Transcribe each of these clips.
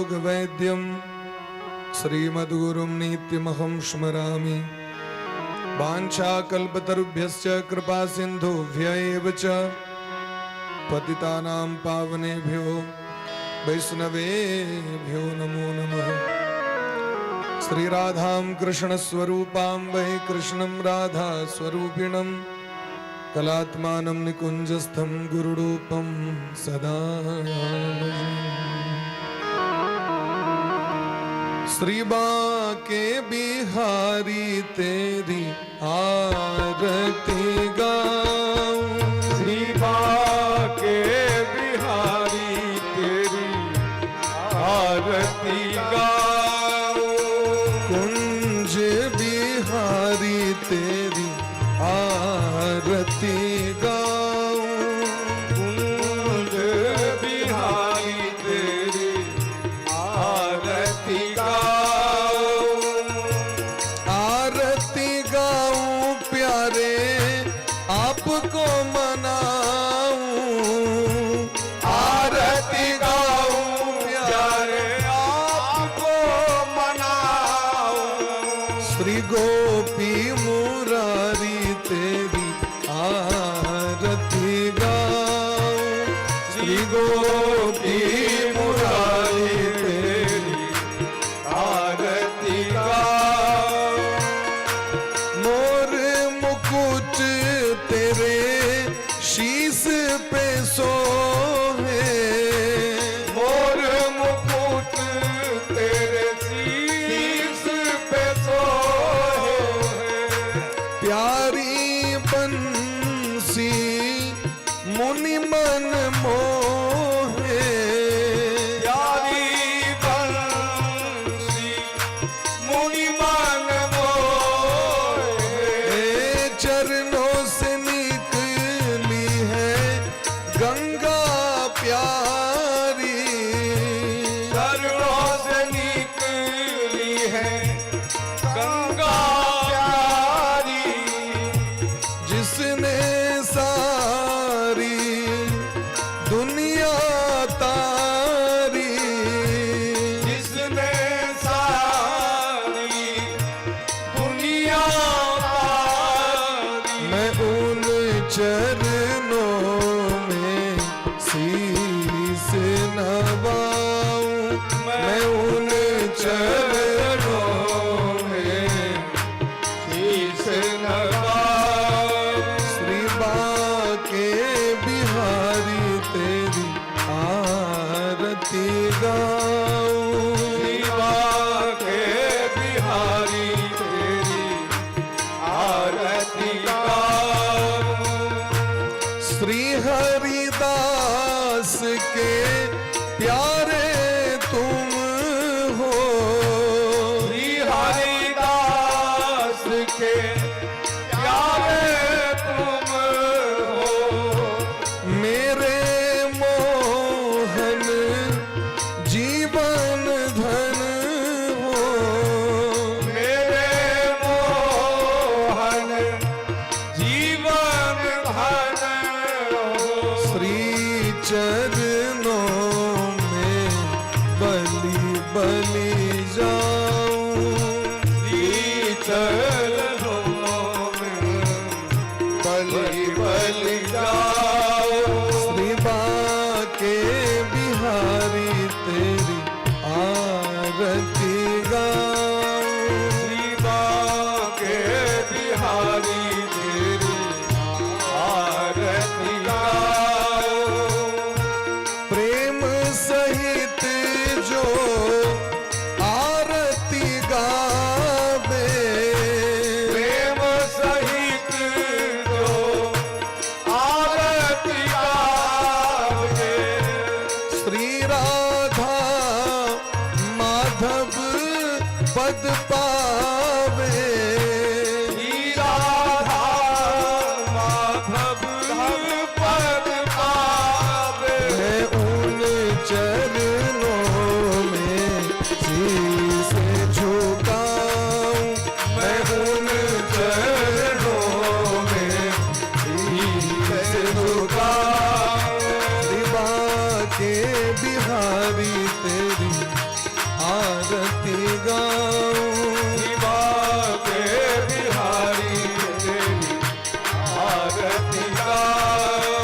सर्वरोगवैद्यं श्रीमद्गुरुं नित्यमहं स्मरामि। वाञ्छाकल्पतरुभ्यश्च कृपासिन्धुभ्य एव च पतितानां पावनेभ्यो वैष्णवेभ्यो नमो नमः। श्री राधां कृष्णस्वरूपां वै कृष्णं राधा स्वरूपिणं कलात्मानं निकुञ्जस्थं गुरुरूपं सदा। श्री बाके बिहारी तेरी आरती गाऊं। श्री बाके बिहारी तेरी आरती गाऊं। कुंज बिहारी तेरी आरती गाऊं। कुंज बिहारी तेरी आरती गाऊं। आरती गाऊं प्यारे आपको मनाऊं। आरती गाऊं प्यारे आपको मनाऊं। श्री गोपी मुरारी तेरी आरती गाऊं। श्री गोपी मुरारी तेरी आरती गाऊं। मोर मुकुट तेरे शीस पे सोहे। मोर मुकुट तेरे शीस पे सोहे। प्यारी बंसी मुनि मन मोहे। प्यारी बंसी मुनि मन मोहे। चरणों से निकली है गंगा प्यारी। चरणों से निकली है गंगा प्यारी। जिसने सारी दुनिया तारी। जिसने सारी दुनिया तारी। मैं उन चरणों में शीस नवाऊं। मैं उन चरणों में शीस नवाऊं। श्री बाके बिहारी तेरी आरती गाऊं। श्री बाके बिहारी तेरी आरती गाऊं। श्री हरिदास के प्यारे तुम हो। श्री हरिदास के प्यारे तुम हो। मेरे मोहन जीवन धन हो। मेरे मोहन जीवन धन हो। श्री चरणों में बलि बलि जाऊं। श्री चरणों में बलि बलि जाऊं। श्री बाके बिहारी तेरी आरती गाऊं। श्री बाके बिहारी तेरी आरती गाऊं। प्रेम सहित जो आरती गावे। प्रेम सहित जो आरती गावे। श्री राधा माधव पद पावे। श्री राधा माधव पद पावे। मैं उन चरणों में शीस झुकाऊं। मैं उन चरणों में शीस झुकाऊं। श्री बाके बिहारी तेरी आरती गाऊं। बाके बिहारी तेरी आरती गाऊं।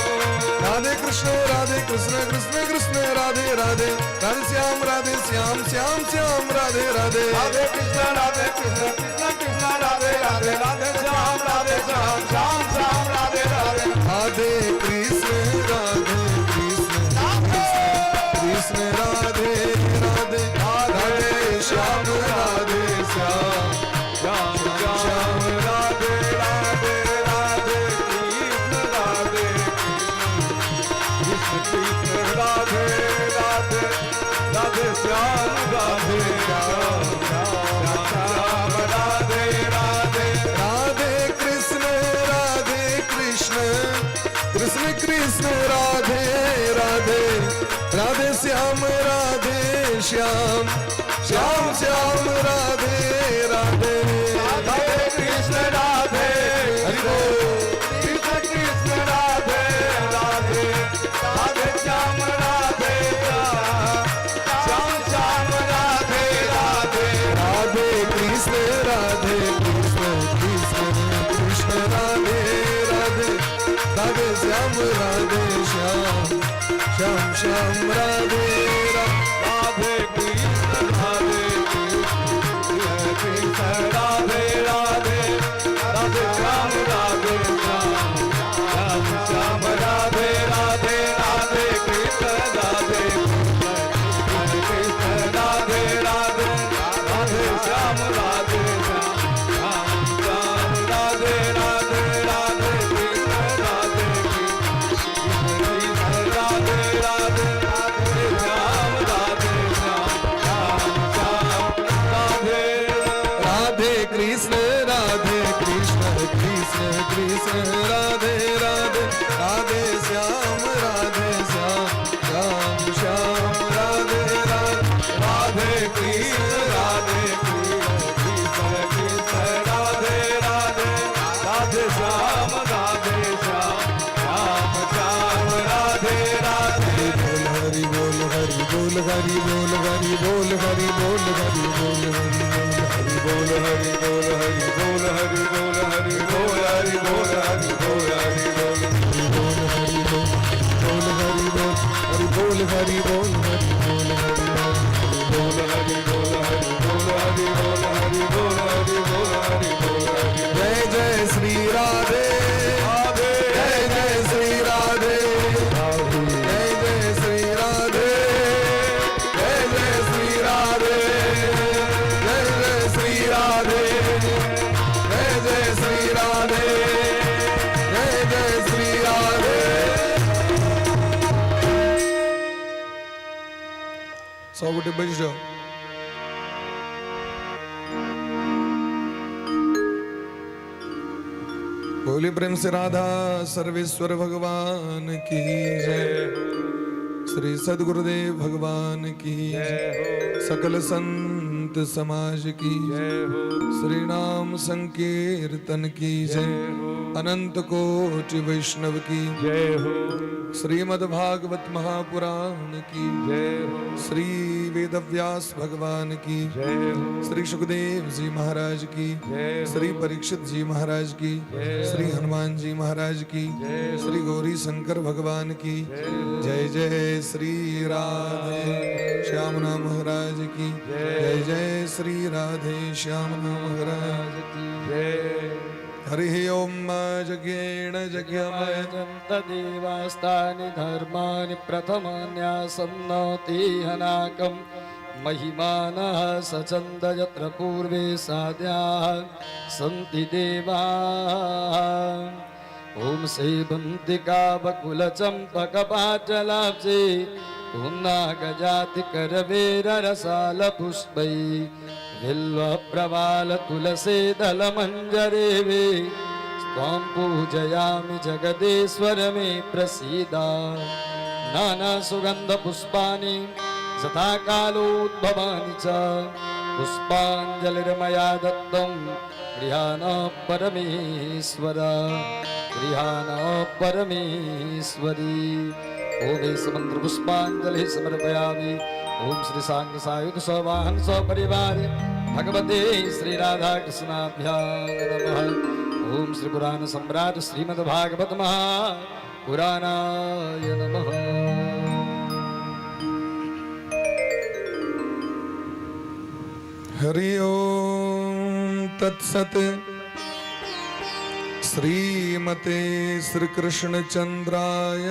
राधे कृष्ण राधे कृष्ण कृष्ण कृष्ण राधे राधे, राधे श्याम राधे श्याम श्याम श्याम राधे राधे। राधे कृष्ण राधे कृष्ण कृष्ण कृष्ण राधे राधे, राधे श्याम राधे श्याम श्याम श्याम राधे राधे। राधे कृष्ण राधे कृष्ण कृष्ण राधे राधे, राधे श्याम राधे श्याम श्याम श्याम राधे राधे, राधे कृष्ण राधे कृष्ण कृष्ण राधे राधे, राधे श्याम राधे श्याम श्याम श्याम राधे राधे। राधे कृष्ण राधे कृष्ण कृष्ण कृष्ण राधे राधे, राधे श्याम राधे श्याम श्याम श्याम राधे राधे। राधे कृष्ण राधे हरि बोल। कृष्ण कृष्ण राधे राधे, राधे श्याम राधे श्याम श्याम श्याम राधे राधे। राधे कृष्ण राधे कृष्ण कृष्ण कृष्ण राधे राधे, राधे श्याम राधे श्याम श्याम श्याम राधे राधे। राधे कृष्ण राधे कृष्ण कृष्ण राधे राधे, राधे श्याम राधे श्याम श्याम श्याम राधे राधे। राधे कृष्ण राधे कृष्ण कृष्ण राधे राधे, राधे श्याम राधे श्याम श्याम श्याम राधे राधे। राधे कृष्ण राधे कृष्ण कृष्ण राधे राधे, राधे श्याम राधे श्याम श्याम श्याम राधे। राधे कृष्ण राधे कृष्ण कृष्ण कृष्ण राधे राधे, राधे श्याम राधे श्याम श्याम श्याम राधे राधे। राधे कृष्ण राधे कृष्ण कृष्ण कृष्ण राधे राधे, राधे श्याम राधे श्याम श्याम श्याम राधे राधे। हरि बोल हरि बोल हरि बोल हरि बोल हरि बोल हरि बोल हरि बोल हरि बोल हरि बोल हरि बोल हरि बोल हरि बोल हरि बोल हरि बोल बोल हरि बोल बोल हरि बोल हरि बोल हरि बोल हरि बोल हरि बोल हरि बोल हरि बोल हरि बोल हरि बोल हरि बोल हरि बोल हरि। जय जय श्री राधे राधे जय जय श्री राधे जय जय श्री राधे जय जय श्री राधे जय जय श्री राधे जय जय श्री राधे जय जय श्री राधे। સૌ ગોટે બેસી જાઓ। बोले प्रेम से राधा सर्वेश्वर भगवान की जय। श्री सदगुरुदेव भगवान की जय। सकल संत समाज की जय। श्री नाम संकीर्तन की जय। अनंत कोटि वैष्णव की जय हो। श्रीमद् भागवत महापुराण की जय हो। श्री वेदव्यास भगवान की जय हो। श्री सुखदेव जी महाराज की जय हो। श्री परीक्षित जी महाराज की जय हो। श्री हनुमान जी महाराज की जय हो। श्री गौरी शंकर भगवान की जय हो। जय जय श्री राधे श्याम नाम महाराज की जय। जय जय श्री राधे श्याम नाम महाराज की जय। हरि ओम जज्ञेन जज्ञमय तदेवास्तानि धर्माणि प्रथमान्यासन्नोतिहनाकं महिमानः सचन्द यत्र पूर्वे साध्याः सन्ति देवाः। ॐ सेवन्तिका बकुलचम्पकपाटलाब्जे पुन्नागजातिकरवेररसालपुष्पै बिल्वप्रवालतुलसीदलमञ्जरेवे त्वां पूजयामि जगदीश्वर मे प्रसीद। नानासुगन्धपुष्पाणि यथा कालोद्भवानि च पुष्पाञ्जलिर्मया दत्तं गृहाण परमेश्वर गृहाण परमेश्वरी। ॐ एष मन्त्रपुष्पाञ्जलिः समर्पयामि। ओम श्री सांग सायुध सवाहन सपरिवार भगवते श्री राधा कृष्णाभ्यां नमः। ओम श्री पुराण सम्राट श्रीमद् भागवत महा पुराणाय नमः। हरि ओम तत्सत। श्रीमते श्री कृष्ण चंद्राय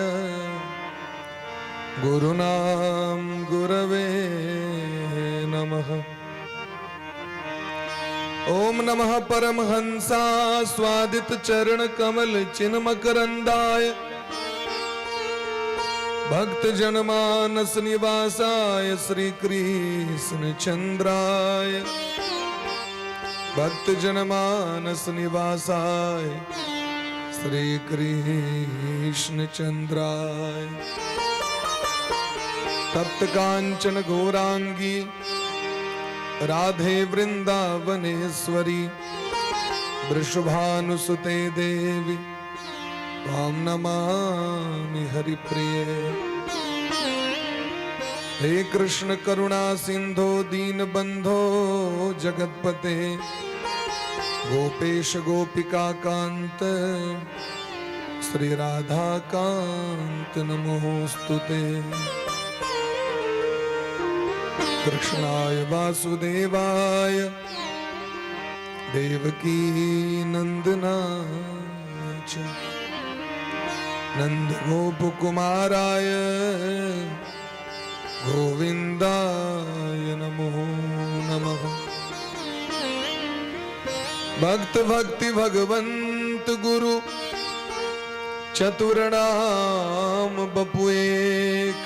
गुरुनाम गुरवे नमः। ओम नमः परमहंसा स्वादित चरण कमल चिन्मकरंदाय भक्त जनमानस निवासाय श्री कृष्ण चंद्राय भक्त जनमानस निवासाय श्री कृष्ण चंद्राय। तप्त कांचन गौरांगी राधे वृंदावनेश्वरी वृषभानुसुते देवी त्वां नमामि हरिप्रिये। हे कृष्ण करुणा सिंधो दीन बंधो जगतपते गोपेश गोपिका कांत श्री राधा कांत नमोस्तुते। कृष्णाय वासुदेवाय देवकी नंदनाय च नंद गोपकुमाराय गोविंदाय नमो नमः। भक्त भक्ति भगवंत गुरु चतुर नाम बपु एक,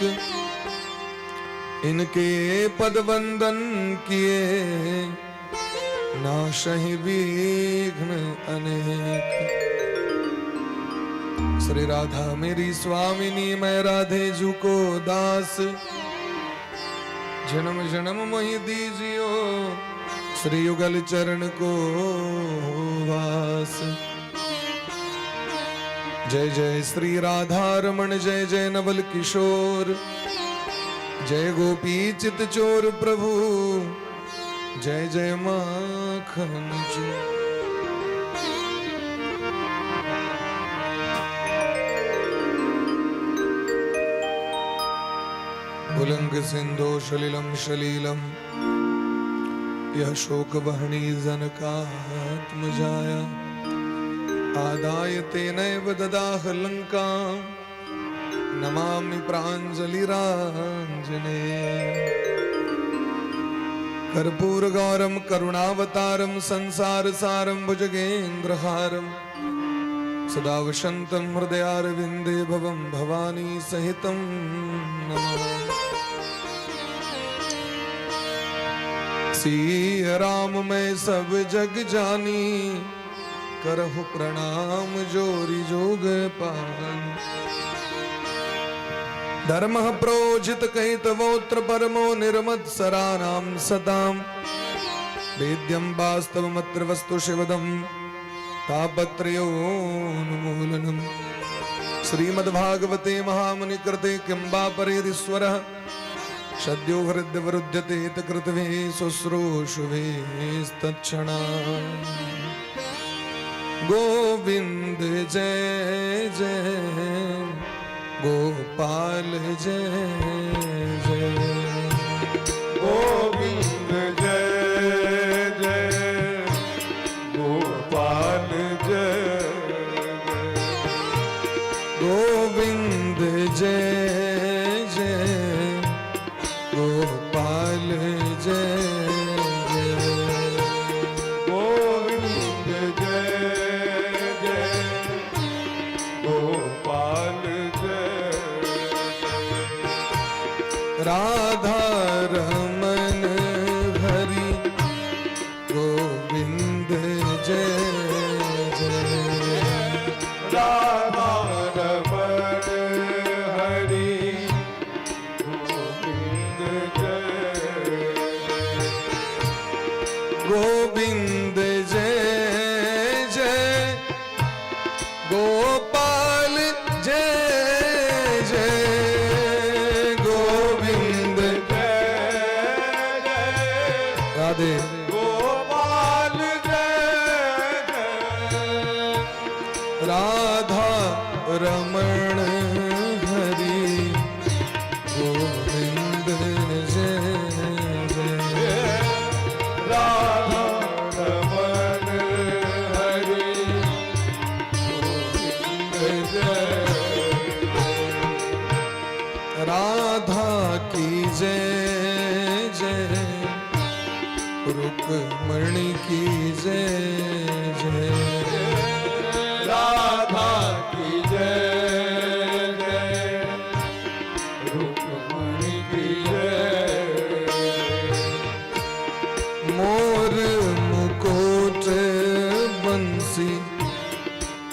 इनके पद वंदन किए नाशहि विघ्न अनेक। श्री राधा मेरी स्वामिनी, मैं राधे जू को दास। जन्म जन्म मोहि दीजियो श्री युगल चरण को वास। जय जय श्री राधा रमण, जय जय नवल किशोर, जय गोपी चित चोर प्रभु, जय जय माखन जी। उलंग सिंधो शलिलम शलीलम यह शोक वहनी जनकात्मजाया आदाय तेनैव ददाह लंकां नमामि प्राञ्जलिराञ्जने। कर्पूर गौरम करुणावतारम संसार सारम भुजगेन्द्रहारम सदा वसन्तं हृदयारविन्दे भवं भवानी सहितं नमः। सिय राम मैं सब जग जानी, करहु प्रणाम जोरी जोग पानी। धर्मः प्रोजित कैतवोत्र परमो निर्मत्सराणां सदां वेद्यं वास्तवमत्र वस्तु शिवदं तापत्रयोन्मूलनम्। श्रीमद्भागवते महामुनिकृते किं वा परेरीश्वरः सद्यो हृद्यवरुध्यते कृतवे शुश्रूषुभेस्तत्क्षणा। गोविंद जय जय गोपाल जय जय, गोविंद जय जय गोपाल जय जय, गोविंद जय जय गोपाल जय जय, गोविंद जय जय गोपाल जय। राधा रमन हरि गोविंद जय जय, राधा रमण हरि गोविंद जय, गोविंद जय जय गोपाल जय जय, गोविंद जय राधे गोपाल जय जय। राधा रमण हरि गोविंद जय जय। राधा रमण हरि गोविंद जय। राधा की जय जय, रुक्मणी की जय जय। राधा की जय जय, रुक्मणी की जय। मोर मुकुट बंसी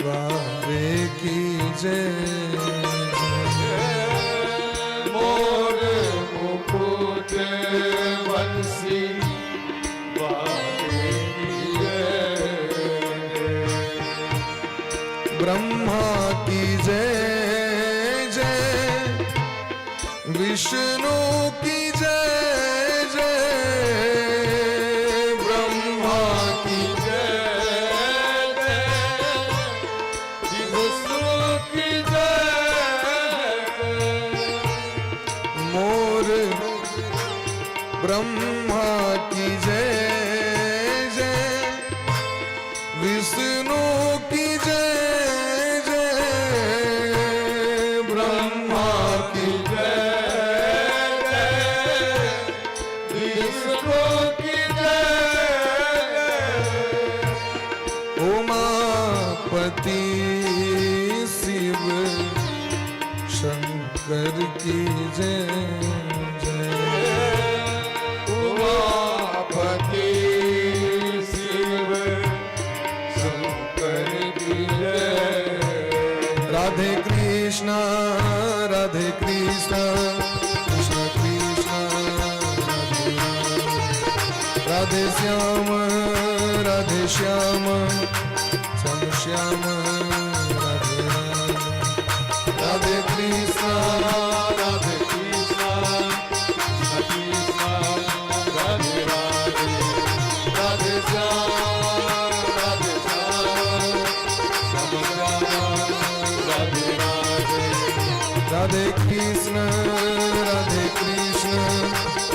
वारे की जय जय। मोर मुकुट बंसी वाले की जय। ब्रह्मा की जय जय, विष्णु की जय जय। ब्रह्मा की जय जय, विष्णु की जय। मोर ब्रह्मा की जय जय, विष्णु की जय जय। ब्रह्मा की जय जय, विष्णु की जय। उमापति शिव शंकर की जय जय। उमापति शिव शंकर की जय। राधे कृष्णा राधे कृष्णा कृष्ण कृष्ण राधे राधे, श्याम राधे श्याम श्याम श्याम राधे राधे। राधे कृष्णा राधे कृष्णा कृष्ण कृष्ण राधे राधे, राधे श्याम राधे श्याम श्याम श्याम राधे राधे। राधे कृष्ण राधे कृष्ण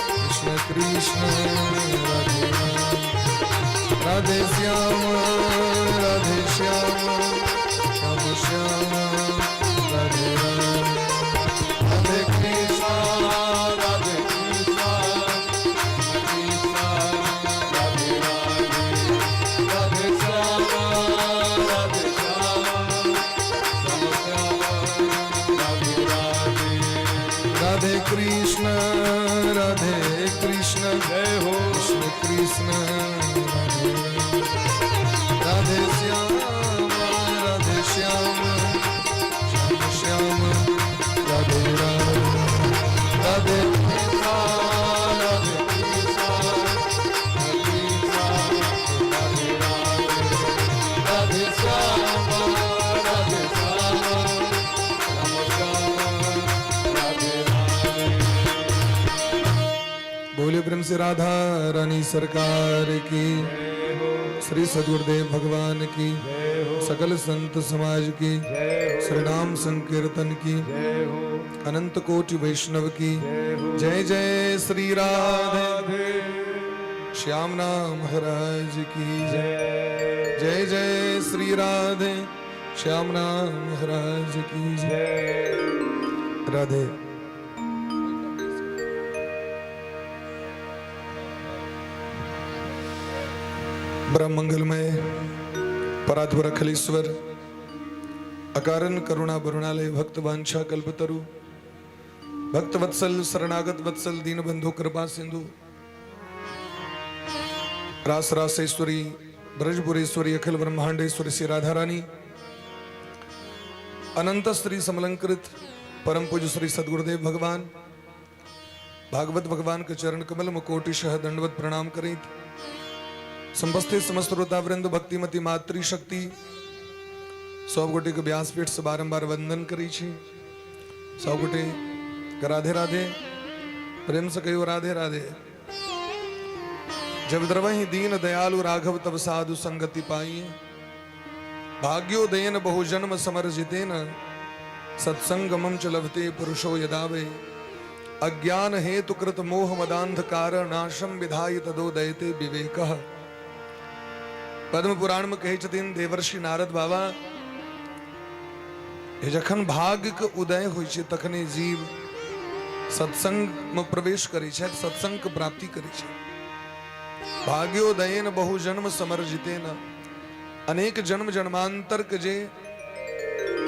कृष्ण कृष्ण राधे राधे, राधे श्याम राधे श्याम श्याम श्याम राधे राधे। राधे कृष्णा राधे कृष्णा कृष्ण कृष्ण राधे राधे, राधे श्याम राधे श्याम श्याम श्याम राधे राधे। राधे कृष्ण राधे कृष्ण जय हो। कृष्ण कृष्ण राधे राधे, श्याम राधे श्याम श्याम श्याम राधे राधे। राधे कृष्णा राधे कृष्णा कृष्ण राधे राधे, राधे श्याम राधे श्याम श्याम श्याम राधे राधे। बोले प्रेम से राधा रानी सरकार की, श्री सदगुरुदेव भगवान की, सकल संत समाज की, श्री नाम संकीर्तन की, अनंत कोटि वैष्णव की जय जय। श्री राधे श्याम नाम महाराज की जय जय जय। श्री राधे श्याम नाम महाराज की जय। राधे। ब्रह्म मंगलमय परात्पर अखिलेश्वर अकारण करुणा वरुणालय भक्त वांछा कल्पतरु भक्त वत्सल शरणागत वत्सल दीन बंधु कृपा सिंधु रास रासेश्वरी ब्रजपुरेश्वरी अखिल ब्रह्मांडेश्वरी श्री राधा रानी अनंत श्री समलंकृत परम पूज्य श्री सदगुरुदेव भगवान भागवत भगवान के चरण कमल मुकोटि शह दंडवत प्रणाम करित संपस्थित समस्त श्रोतावृंद भक्तिमती मातृशक्ति सब गोटे के व्यासपीठ से बारंबार वंदन करी छी। सब गोटे के राधे राधे, प्रेम से कहियो राधे राधे। जब द्रवहि दीन दयालु राघव तब साधु संगति पाई। भाग्योदयन बहु जन्म समर जितेन, सत्संगमम च लभते पुरुषो यदावे। अज्ञान हेतु कृत मोह मदांधकार, नाशम विधाय तदोदयते विवेकः। पद्म पुराण में कहै छथिन देवर्षि नारद बाबा, जे जखन भाग्य के उदय होइ छै तखने जीव सत्संग में प्रवेश करै छै, सत्संग के प्राप्ति करै छै। भाग्योदयन बहु जन्म समर्जितेन, अनेक जन्म जन्मांतर के जे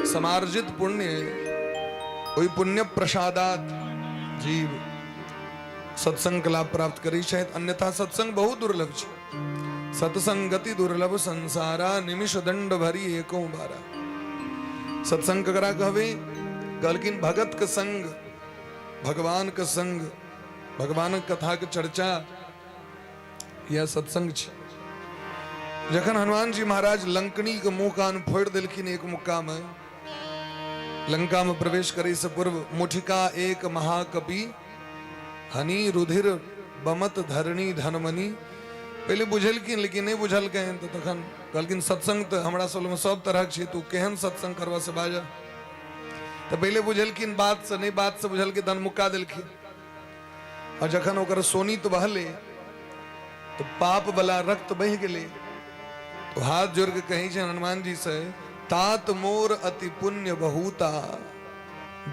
समार्जित पुण्य, ओहि पुण्य प्रसादात जीव सत्संग के लाभ प्राप्त करै छथि, अन्यथा सत्संग बहुत दुर्लभ छै। सत्संगति दुर्लभ संसारा, निमिष दंड भरी एको बारा। सत्संग ककरा कहबै? कहलखिन भगत के संग, भगवान के संग, भगवानक कथा के चर्चा, यह सत्संग छै। जखन हनुमान जी महाराज लंकनी के मुंह कान फोड़ देलखिन एक मुक्का में, लंका में प्रवेश करे से पूर्व मुठिका एक महाकपि हनी रुधिर बमत धरणी धनमनी। पहिले बुझलखिन लेकिन नहीं बुझलखिन, तो तखन कहलखिन सत्संग तो हमरा सब में सब तरह के छै, तू केहन सत्संग करबा से बाजा। तो पहिले बुझलखिन बात से नहीं, बात से बुझलखिन तहन मुक्का देलखिन। और जखन ओकर सोनित बहले तो पाप वाला रक्त बहि गेलै, तो हाथ जोड़ के कहै छै हनुमान जी से, तात मोर अति पुण्य बहुता,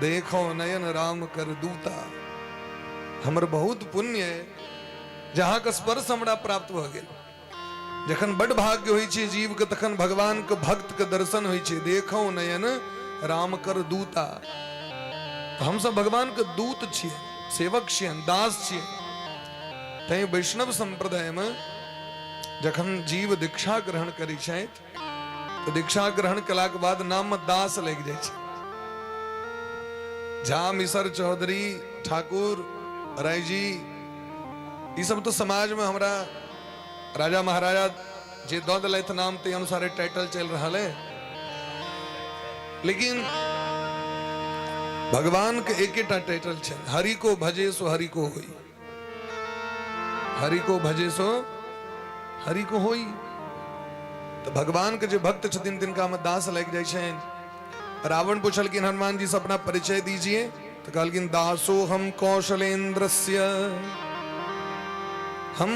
देखो नयन राम कर दूता। हमर बहुत पुण्य है जहाँ के स्पर्श हमरा प्राप्त भऽ गेल। जखन बड भाग्य होइ छै जीव के तखन भगवान के भक्त के दर्शन होइ छै, देखो नयन राम कर दूता। तो हम सब भगवान के दूत छियै, सेवक छियै, दास छियै। तैं वैष्णव संप्रदाय में जखन जीव दीक्षा ग्रहण करै छथि तऽ दीक्षा ग्रहण केलाके बाद नाम में दास लागि जाइ छै। झा, मिसर, चौधरी, ठाकुर, रायजी, ई सब तो समाज में हमरा राजा महाराजा जे दऽ देलथि नाम ताहि अनुसारे टाइटल चलि रहल है। लेकिन भगवान के एकेटा टाइटल छै, हरि को भजे सो हरि को होई, हरि को भजे सो हरि को होई। तो भगवान के जे भक्त छथिन तिनका में दास लागि जाइ छनि। रावण पुछलखिन हनुमान जी से अपना परिचय दीजिए, तो कहलखिन दासो हम कौशलेन्द्रस्य, हम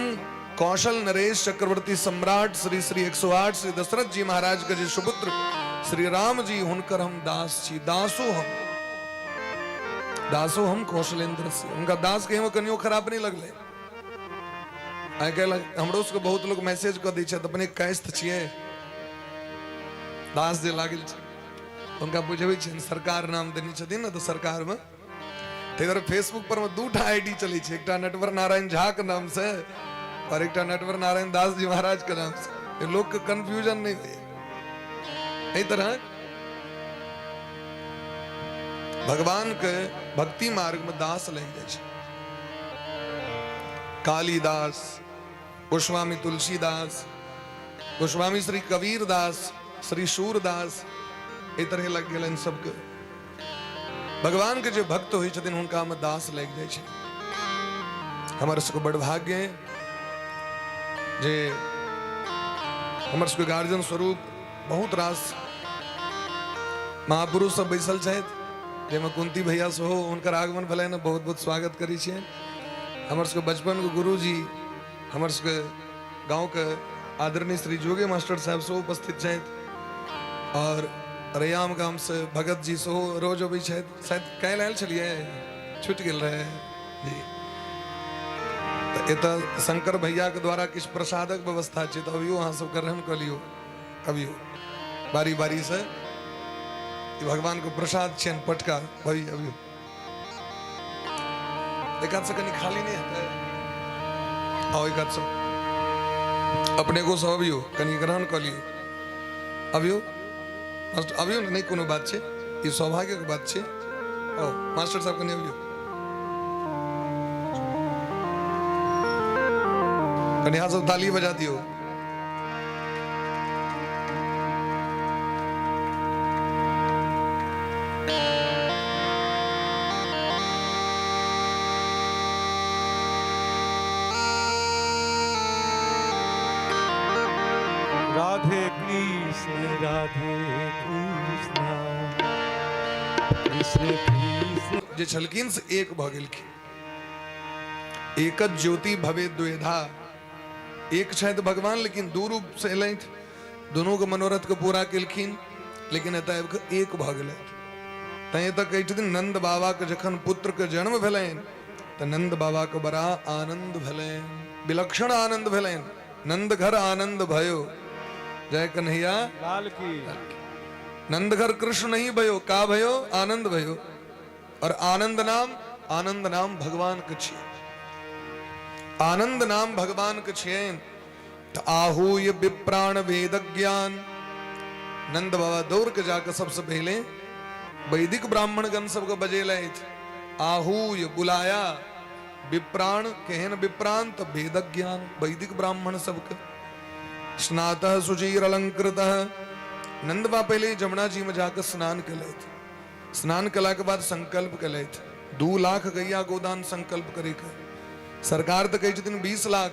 कौशल नरेश चक्रवर्ती सम्राट श्री श्री 108 श्री दशरथ जी महाराज के जे सुपुत्र श्री राम जी, हुनकर हम दास छी। दासो हम, दासो हम कौशलेंद्र से। उनका दास कहे में कनियो खराब नहीं लगले। आइ काल्हि हमरो सबके बहुत लोग मैसेज कऽ दै छथि, अपने कैस्त छियै, दास जे लागल छै हुनका बुझबै छियनि सरकार नाम देने छथिन ने, तऽ सरकारमे ताहि दुआरे फेसबुक पर मे दूटा आईडी चलै छै, एकटा नटवर नारायण झा के नाम से और एकटा नटवर नारायण दास जी महाराज के नाम से। लोग के कंफ्यूजन नहीं होय। एहि तरह भगवान के भक्ति मार्ग में दास लागि जाइ छै। कालिदास, गोस्वामी तुलसीदास, गोस्वामी श्री कबीर दास, श्री सूरदास, एहि तरह लागि गेलनि सबके। भगवान के जे भक्त होइ छथिन हुनका में दास लागि जाइ छै। हमर सबके बड़ भाग्य है जे हमर सबके गार्जियन स्वरूप बहुत रास महापुरुष सब बैसल छथि, जाहिमे कुंती भैया सेहो हुनकर आगमन भेलनि, बहुत बहुत स्वागत करै छियनि। हमर सबके बचपन के गुरुजी, हमर सबके गाँव के आदरणीय श्री जोगे मास्टर साहब सेहो उपस्थित छथि, और रैयाम गाम से भगत जी सेहो रोज अबै छथि, शायद काल्हि आयल छलियै, छुटि गेल रहै जी। तऽ एतऽ शंकर भैया के द्वारा किछु प्रसादक व्यवस्था छै, तऽ अबियौ अहाँ सब ग्रहण कऽ लियौ, अबियौ बारी बारी से, ई भगवान के प्रसाद छियनि पटका, भाई अबियौ। एक हाथ से कनि खाली नहीं हेतै, आओ एक हाथ से अपने को सब अबियौ, कनि ग्रहण कऽ लियौ, अबियौ मास्टर, अबियौ ने, नहि कोनो बात छै, ई सौभाग्यक बात छै। आओ मास्टर साहब कनि अबियौ, कनि अहाँ सब ताली बजा दियौ। राधे कृष्ण राधे कृष्ण कृष्ण कृष्ण। जे छलखिन से एक भऽ गेलखिन। एक ज्योति भवे द्वेधा, एक छथि भगवान लेकिन दू रूप से एलथि, दुनू के मनोरथ के पूरा केलखिन, लेकिन एतऽ आबि कऽ एक भऽ गेलथि। तैं एतऽ कहै छथिन नंद बाबा के जखन पुत्र के जन्म भेलनि तऽ नंद बाबा के बड़ा आनंद भेलनि, विलक्षण आनंद भेलनि। नंद घर आनंद भयो, जय कन्हैया लाल की। नंद घर कृष्ण नहीं भयो, का भयो? आनंद भयो। और आनंद नाम, आनंद नाम भगवान के छियै, आनंद नाम भगवान के छियनि। तऽ आहूय विप्राण वेद ज्ञान, नंद बाबा दौड़ के जाके सबसे पहले वैदिक ब्राह्मणगण सबके बजेलथि। आहूय बुलाया, विप्राण केहन विप्राण? तऽ वेद ज्ञान वैदिक ब्राह्मण सबके। स्नातः सुचीर अलंकृत, नंद बाबा पहले जमुना जी में जाके स्नान केलथि। स्नान केला के बाद संकल्प केलथि 2 लाख गैया गोदान संकल्प करे के। सरकार तऽ कहै छथिन 20 लाख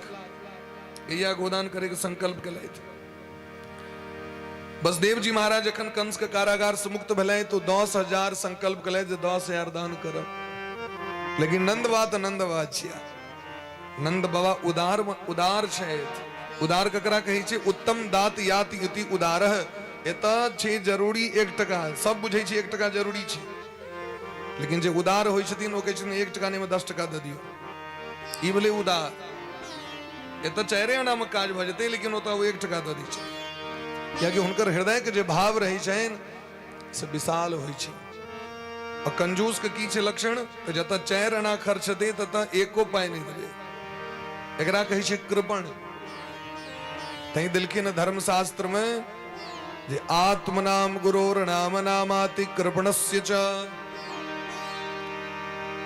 गैया गोदान करे के संकल्प केलथि। बसदेव जी महाराज जखन कंस के कारागार से मुक्त भेलै तो 10,000 संकल्प केलथि जे 10,000 दान करब। लेकिन नंद बाबा तऽ नंद बाबा छिया, नंद बाबा उदार उदार छथि। उदार ककरा कहै छै? उत्तम दात यात युति उदार। एतऽ छै जरूरी 1 टका, सब बुझै छै 1 टका जरूरी छै, लेकिन जे उदार होइ छथिन ओ कहै छथिन 1 टका नहि 10 टका दऽ दियौ, ई भेलै उदार। एतऽ 4 आना मे काज भऽ जेतै, लेकिन ओतऽ ओ 1 टका दऽ दै छै, कियाकि हुनकर हृदय के जे भाव रहै छनि से विशाल होइ छै। आ कंजूस के की छै लक्षण? तऽ जतऽ 4 आना खर्च हेतै ततऽ एको पाइ नहि देबै, एकरा कहै छै कृपण। तैं देलखिन धर्मशास्त्र में जे आत्मनाम गुरोर नाम नामाति कृपणस्य च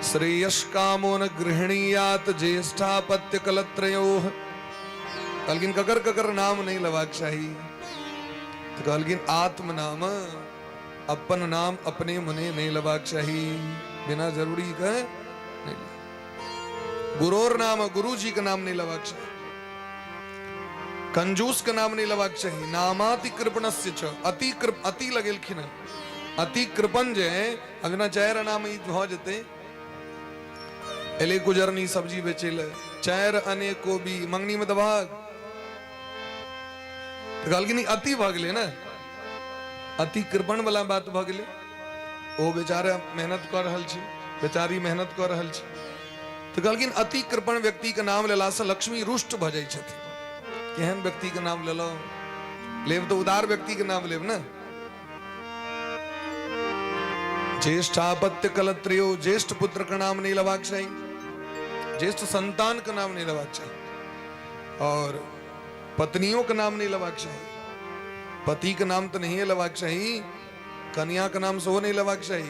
श्रेयस्कामो न गृहणीयात ज्येष्ठापत्य कलत्रयोः। कहलखिन ककर ककर नाम नहीं लेबाक चाही? तऽ कहलखिन आत्मनाम, अपन नाम अपने मने नहीं लेबाक चाही, बिना जरूरी के नहीं। गुरोर नाम, गुरु जी के नाम नहीं लेबाक चाही, कंजूस के नाम नहीं लेबाक चाही। नामाति कृपणस्य च, अति कृप, अति लगेलखिन हन, अति कृपण जे है, अब जेना 4 आना में ई भऽ जेतै। एलै गुजरनी सब्जी बेचै लए, 4 आने कोबी, मंगनी में दबाग। तऽ कहलखिन ई अति भऽ गेलै ने, अति कृपण वाला बात भऽ गेलै। ओ बेचारा मेहनत कऽ रहल छै, बेचारी मेहनत कऽ रहल छै। तऽ कहलखिन अति कृपण व्यक्ति के नाम लेलासँ लक्ष्मी रुष्ट भऽ जाइ छथिन। केहन व्यक्ति के नाम लेलहुँ? लेब तऽ उदार व्यक्ति के नाम लेब ने। ज्येष्ठापत्य कलत्रियो, ज्येष्ठ पुत्र के नाम नहीं लेबाक चाही, ज्येष्ठ संतान के नाम नहीं लेबाक चाही, और पत्नियों के नाम नहीं लेबाक चाही। पति के नाम तऽ नहिए लेबाक चाही, कनिया के नाम सेहो नहीं लेबाक चाही।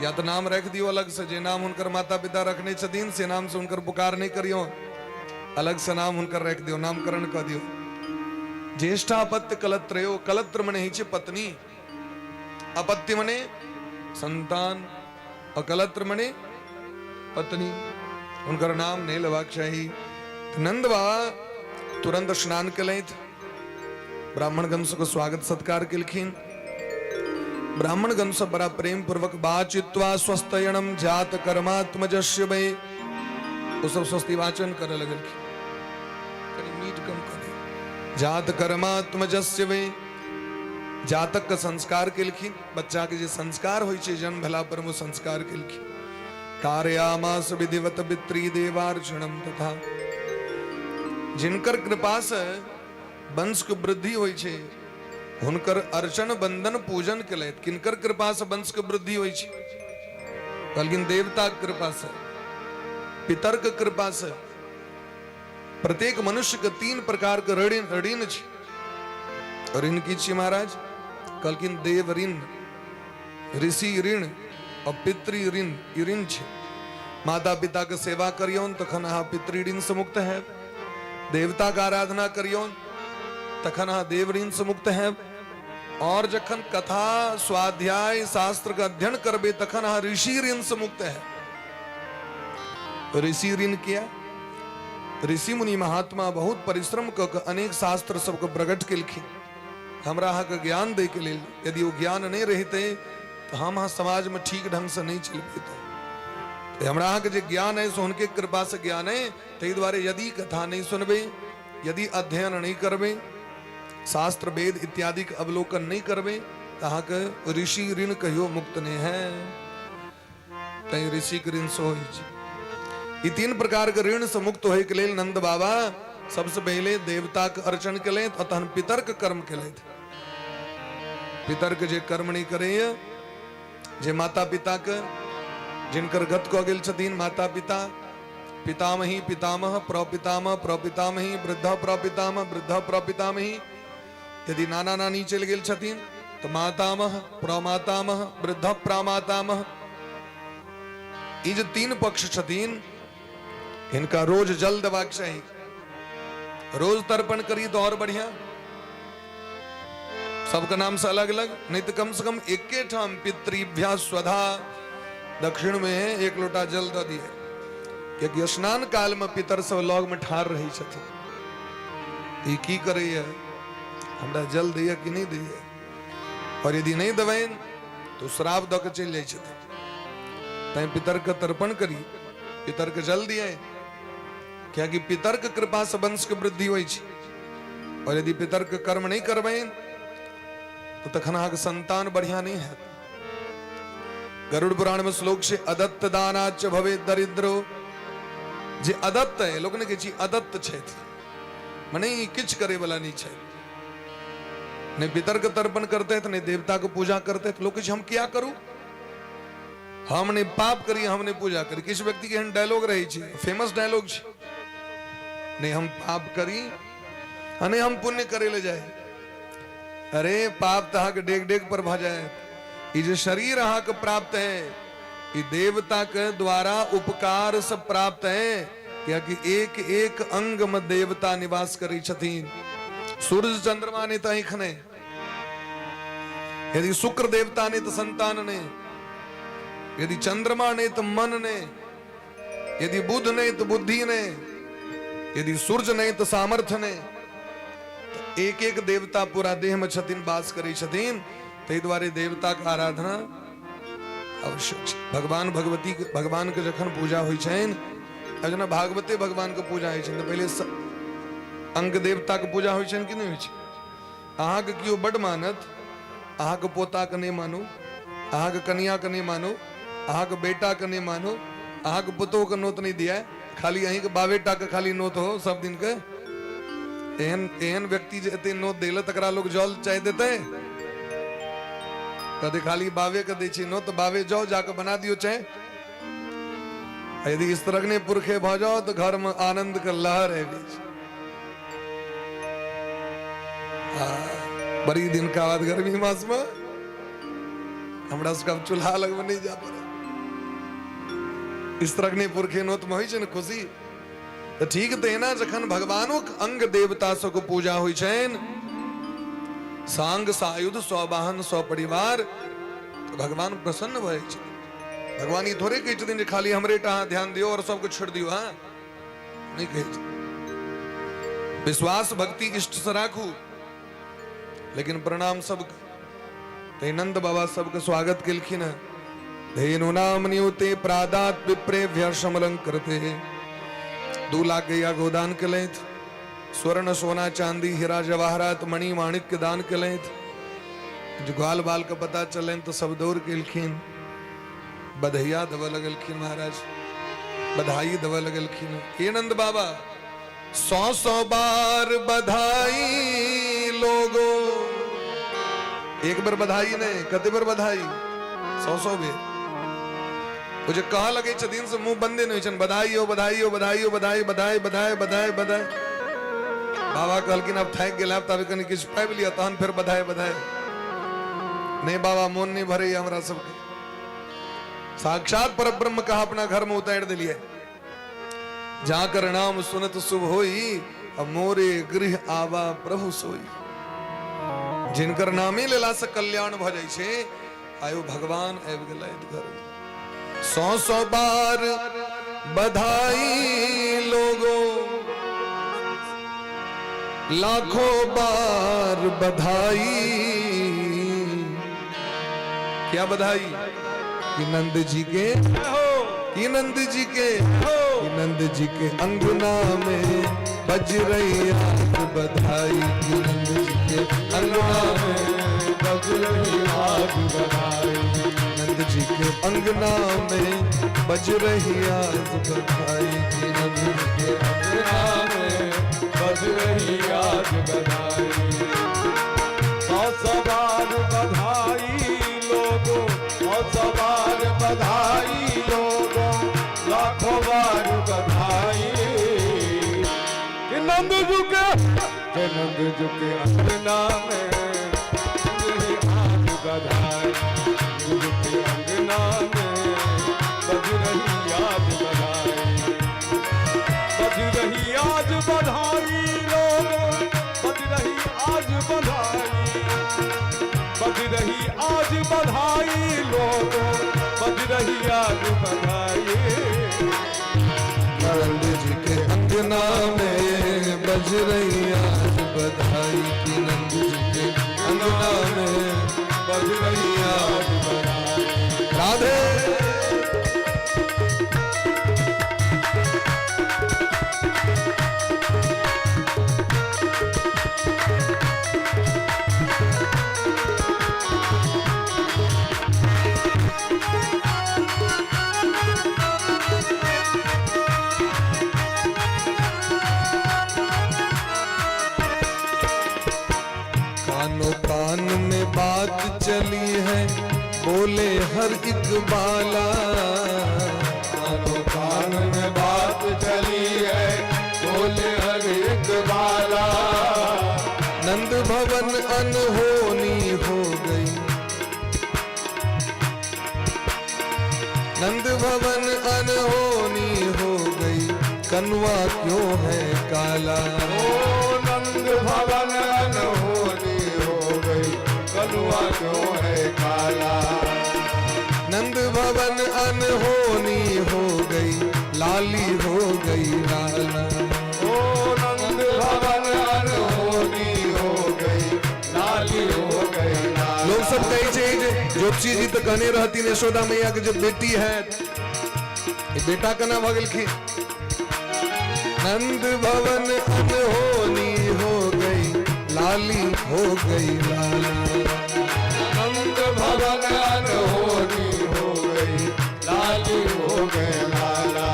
या तऽ नाम राखि दियौ अलग से, जे नाम हुनकर माता पिता रखने छथिन से नाम से हुनकर पुकार नहीं करियौ, अलग से नाम हुनकर राखि दियौ, नामकरण कऽ दियौ। ज्येष्ठापत्य कलत्रयो, कलत्र मने होइ छै पत्नी, अपत्य मने संतान, और कलत्र मने पत्नी, हुनकर नाम नहीं लेबाक चाही। नंद बाबा तुरंत स्नान केलथि, ब्राह्मणगण सबके स्वागत सत्कार केलखिन। ब्राह्मणगण सब बड़ा प्रेम पूर्वक बाचित्वा स्वस्थयणम जात कर्मात्मजस्य वै, ओ सब स्वस्ति वाचन करे लगलखिन। कनि मीट कम कऽ दियौ। जात कर्मात्मजस्य वै, जातक के संस्कार केलखिन, बच्चा के जे संस्कार होइ छै जन्म भेला पर ओ संस्कार केलखिन। कार्यामास विधिवत पितृदेवार्चनम तथा, जिनकर कृपा से वंश के वृद्धि होइ छै हुनकर अर्चन बंदन पूजन केलथि। किनकर कृपा से वंश के वृद्धि होइ छै? कहलखिन देवता के कृपा से, पितर के कृपा से। प्रत्येक मनुष्य के 3 प्रकार के ऋण छै। ऋण की छियै महाराज? कहलखिन देव ऋण, ऋषि ऋण और पितृ ऋण। ई ऋण छै। माता पिता के सेवा करियौन तखन अहाँ पितृ ऋण से मुक्त हैब, देवता के आराधना करियौन तखन अहाँ देव ऋण से मुक्त हैब, और जखन कथा स्वाध्याय शास्त्र के अध्ययन करबे तखन अहाँ ऋषि ऋण से मुक्त हैब। ऋषि ऋण किया? ऋषि मुनि महात्मा बहुत परिश्रम कऽ कऽ अनेक शास्त्र सबके प्रकट केलखिन हमरा अहाँके ज्ञान दैके लेल। यदि ओ ज्ञान नहि रहितै तऽ हम अहाँ समाजमे ठीक ढङ्गसँ नहि चलि पैतहुँ। तऽ हमरा अहाँके जे ज्ञान अइ से हुनके कृपासँ ज्ञान अइ। ताहि दुआरे यदि कथा नहि सुनबै, यदि अध्ययन नहि करबै, शास्त्र वेद इत्यादिके अवलोकन नहि करबै, तऽ अहाँके ऋषि ऋण कहियो मुक्त नहि है। तैं ऋषिके ऋण सेहो होइ छै। ई तीन प्रकारके ऋणसँ मुक्त होइके लेल नंद बाबा सबसँ पहिले देवताके अर्चन केलथि आ तहन पितरके कर्म केलथि। पितरके जे कर्म नहि करैए, जे माता पिताके जिनकर गत कऽ गेल छथिन, माता पिता, पितामही, पितामह, प्रपितामह, प्रपितामही, वृद्ध प्रपितामह, वृद्ध प्रपितामही, यदि नाना नानी चलि गेल छथिन तऽ मातामह, प्रमातामह, वृद्ध प्रामातामह, ई जे तीन पक्ष छथिन हिनका रोज जल देबाक चाही। रोज तर्पण करी तो और बढ़िया, सबके नाम से अलग अलग नहीं तो कम से कम एके ठाम पितृभ्या स्वधा दक्षिण में एक लोटा जल दऽ दिए, कियाकि स्नान काल में पितर सब लग में ठाढ़ रहे छथिन। ई की करैया, हमरा जल दैया कि नहीं दैया? और यदि नहीं देबनि तो श्राप दऽ के चलि जाइ छथिन। तैं पितर के तर्पण करी, पितर के जल दिए, कियाकि पितर के कृपा से वंश के वृद्धि होइ छै। और यदि पितर के कर्म नहीं करबनि तो तखन अहाँके संतान बढ़िया नहीं हैत। गरुड़ पुराण में श्लोक छै, अदत्त दानाच भवे दरिद्रो। जे अदत्त है, लोक ने कहै छै अदत्त छथि, मने ई किछु करे वाला नहीं छथि, नहीं पितर के तर्पण करते थे, नहीं देवता के पूजा करते थे। लोग कहै छै हम क्या करू, हम नहीं पाप करी, हम नहीं पूजा करी। किछु व्यक्ति के एहन डायलॉग रहै छै, फेमस डायलॉग छै, नहीं हम पाप करी आ नहीं हम पुण्य करे ले जाए। अरे पाप तऽ अहाँके डेग डेग पर भऽ जाए। ई जे शरीर अहाँके प्राप्त है ई देवता के द्वारा उपकार से प्राप्त है, कियाकि एक एक अंग में देवता निवास करै छथिन। सूर्य चंद्रमा नहीं तऽ आँखि नहि, यदि शुक्र देवता नहीं तो संतान नहीं, यदि चंद्रमा नहीं तो मन नहीं, यदि बुध नहीं तो बुद्धि नहीं, यदि सूर्य नहीं तो सामर्थ्य नहीं। तो एक एक देवता पूरा देह में छथिन, वास करै छथिन। ताहि दुआरे देवता के आराधना आवश्यक छै। भगवान भगवती के, भगवान के जखन पूजा होइ छनि, आब जेना भागवते भगवान के पूजा होइ छनि तऽ पहिले अंग देवता के पूजा होइ छनि कि नहि होइ छै? अहाँके केओ बड मानत, अहाँके पोताके नहि मानू, अहाँके कनियाके नहि मानू, अहाँके बेटाके नहि मानू, अहाँके पुतोहके नोत नहि दिया, खाली अहीँके बाबेटाके खाली नोत हो सब दिनके। एहन एहन व्यक्ति जे एते नोत दैले तकरा लोग जल चाय देतै? कहते खाली बाबे के दै छै नोत, बाबे जाओ जाके बना दियो चाय। यदि इस तरह पुरखे भऽ जाओ तऽ घर में आनंद के लहर आबि जाइ छै। बड़ी दिन का बाद गर्मी मास में हमरा सबके आब चूल्हा लगमे नहि जाय पड़त। इस तरह नहि पुरखे नोत में होइ छै ने खुशी, तऽ ठीक तहिना जखन भगवानोक अंग देवता सबके पूजा होइ छनि, सांग सायुध सवाहन सपरिवार, तऽ भगवान प्रसन्न भऽ जाइ छथिन। भगवान ई थोड़े कहै छथिन जे खाली हमरे टा अहाँ ध्यान दियौ और सबके छोड़ि दियौ। हाँ, नहि कहै छै। विश्वास भक्ति इष्ट से राखू, लेकिन प्रणाम सबके। तै नंद बाबा सबके स्वागत केलखिन हँ। धेनु नाम नियुते प्रादात विप्रेभ्य समलंकृते। 2 लाख गैया गोदान केलथि, स्वर्ण सोना चांदी हीरा जवाहरात मणि माणिक्य दान केलथि। जे ग्वाल बाल के पता चलनि तऽ सब दौड़ केलखिन, बधैया देबऽ लगलखिन, महाराज बधाई देबऽ लगलखिन। हे नंद बाबा 100 100 बार बधाई लोगो। एक बेर बधाई नहीं, कते बेर बधाई? 100 100 बेर। ओ जे कहऽ लगै छथिन से मुंह बंदे नहीं होइ छनि, बधाई हो, बधाई हो, बधाई हो, बधाई बधाई बधाई बधाई बधाई। बाबा कहलखिन आब थाकि गेल आब तब कनि किछु पाबि लिअ तहन फेर बधाई बधाई। नहीं बाबा, मोन नहीं भरैया हमरा सबके। साक्षात परब्रह्म कहा अपना घर में उतारि देलियै। जाकर नाम सुनत शुभ होई, अब मोरे गृह आवा प्रभु सोई। जिनकर नामे लेला से कल्याण भ जाइ छै, आयो भगवान आबि गेलथि घर। 100 100 बार बधाई लोगो। लाखों बार बधाई। क्या बधाई? कि नंद जी के, कि नंद जी के, कि नंद जी के अंगना में बज रही आज बधाई। कि नंद जी के अंगना में बज रही आज बधाई। नंद जी के अंगना में बज रही आज बधाई। कि नंद जी के अंगना में बज रही आज बधाई। सौ सौ बार बधाई लोगों, सौ सौ बार बधाई लोगों, लाखों बार बधाई। कि नंद जी के, कि नंद जी के अंगना में बज रही आज बधाई। नंद जी के अंगना में बज रही आज बधाई। बज रही आज बधाई लोगों, बज रही आज बधाई। बज रही आज बधाई लोगों, बज रही आज बधाई। नंद जी के अंगना में बज रही आज बधाई। कि नंद जी के अंगना में बज रही आज बधाई। राधे। कानों कान में बात चली है, बोले हर एक बाला। कानों कान में बात चली है, बोले हर एक बाला। नंद भवन अनहोनी हो गई, नंद भवन अनहोनी हो गई, कन्वा क्यों है काला। ओ नंद भवन अनहोनी हो गई, कन्वा क्यों है काला। नंद भवन अनहोनी हो गई, लाली हो गई लाला। ओ नंद भवन अनहोनी हो गई, लाली हो गई लाला। लोग सब कहे छे जे ज्योतिषी जी तो कहने रहती यशोदा मैया के जब बेटी है, ये बेटा कना भऽ गेलखिन। नंद भवन अनहोनी हो गई, लाली हो गई लाला। नंद भवन अनहोनी हो गई, लाली हो गई लाला।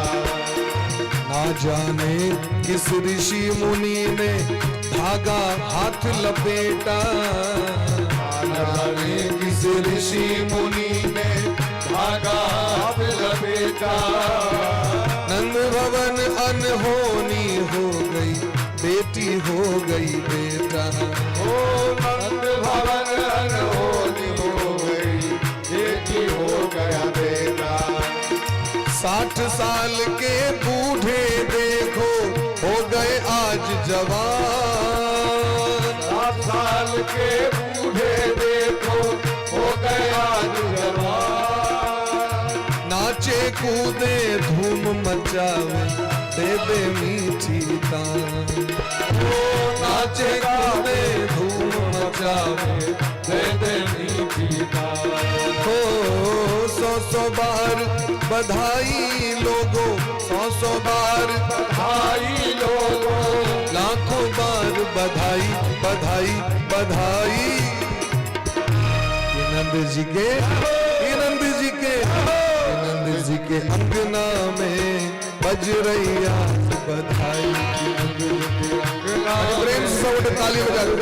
ना जाने किस ऋषि मुनि ने धागा हाथ लपेटा। ना जाने किस ऋषि मुनि ने धागा हाथ लपेटा। नंद भवन अनहोनी हो गई, बेटी हो गई बेटा। ओ नंद भवन अनहोनी हो गई, बेटी हो गया बेटा। 60 साल के बूढ़े देखो हो गए आज जवान। 60 साल के बूढ़े देखो हो गए आज जवान। नाचे कूदे धूम मचावे, दे दे मीठी तान। नाचे कूदे धूम मचावे, दे दे मीठी तान। हो सौ सौ बार बधाई लोगों, सौ सौ बार बधाई लोगों, लाखों बार बधाई बधाई बधाई। ये नंद जी के, ये नंद जी के, ये नंद जी के अंगना में बज रही आज बधाई। प्रेम से सब ताली बजा दो।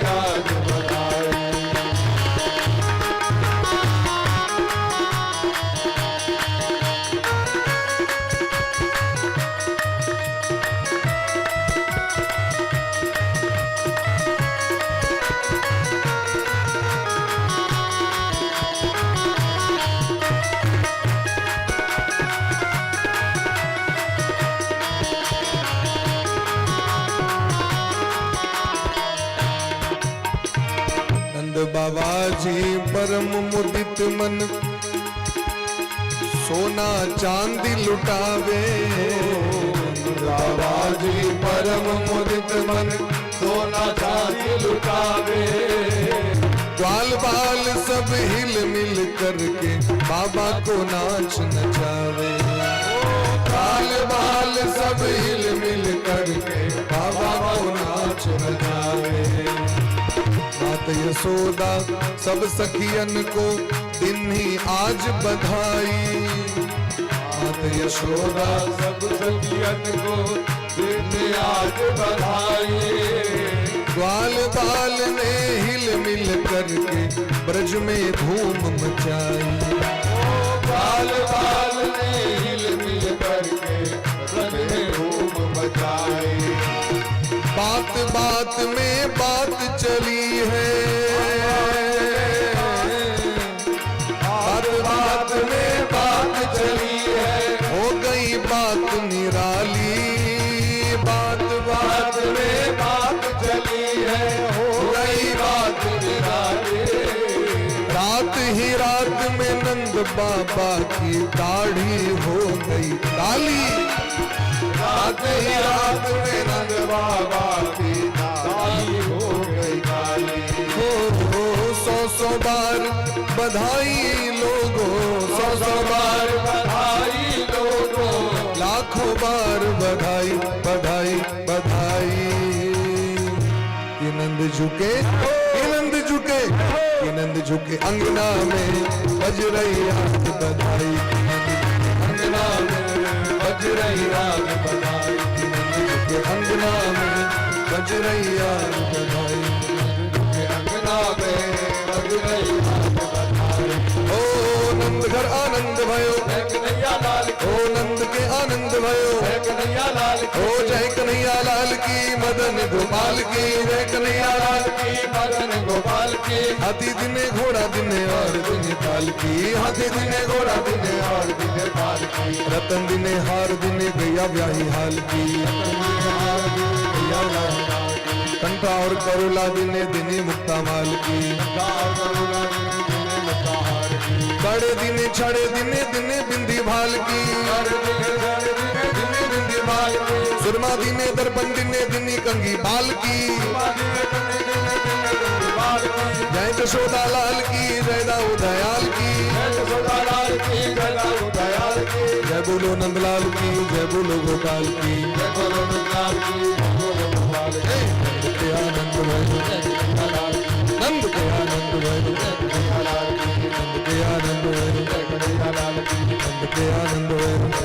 आज बधाई। नंद बाबा जी परम मुदित मन, सोना चांदी लुटावे। बाबा जी परम मुदित मन, सोना झांकी लुटावे। ग्वाल बाल सब हिल मिल करके बाबा को नाच नचावे। ग्वाल बाल सब हिल मिल करके बाबा को नाच नचावे। मात यशोदा सब सखियन को दिन ही आज बधाई। मात यशोदा सब सखियन को दिन आज बधाई। ग्वाल बाल ने हिल मिल करके ब्रज में धूम मचाई। बाल बाल ने हिल मिल करके ब्रज में धूम मचाई। बात बात में बात चली है, बात बात में बात चली है, हो गई बात निराली। बात बात बात में बात चली है, हो गई बात निराली। रात ही रात में नंद बाबा की दाढ़ी हो गई काली। रात ही रात में नंद बाबा की दाढ़ी हो गई काली। हो हो सौ सौ बार बधाई लोगों, सौ सौ बार बधाई लोगों, लाखों बार बधाई बधाई बधाई। कि नंद झुके, कि नंद झुके, कि नंद झुके अंगना में बज रही आज बधाई। अंगना में बज रही राग बधाई। कि नंद झुके अंगना में बज रही आज बधाई। अंगना में बज रही राग बधाई। ओ नंद घर आनंद भयो, जय कन्हैया लाल की, ओ नंद के आनंद भयो, जय कन्हैया लाल की, ओ जय कन्हैया लाल की, मदन गोपाल की, जय कन्हैया लाल की, मदन गोपाल की। हाथी दिने घोड़ा दिने और दिने पाल की, हाथी दिने घोड़ा दिने और दिने पाल की। रतन दिने हार दिने गैया ब्याही हाल की। कंठा और करुला दिने दिने मुक्ता माल की। कड़े दिने छड़े दिने दिने बिंदी भाल की। दिने बिंदी माल की। सुरमा दिने दर्पण दिने दिनी कंगी बाल की। जय जशोदा लाल की, जय दाऊ दयाल की, जय जशोदा लाल की, जय दाऊ दयाल की। जय बोलो नंदलाल की, जय बोलो गोपाल की, जय बोलो नंदलाल की, जय बोलो गोपाल की। नंद के आनंद भयो, नंद के आनंद भयो, नंद के आनंद भयो, नंद के आनंद भयो, नंद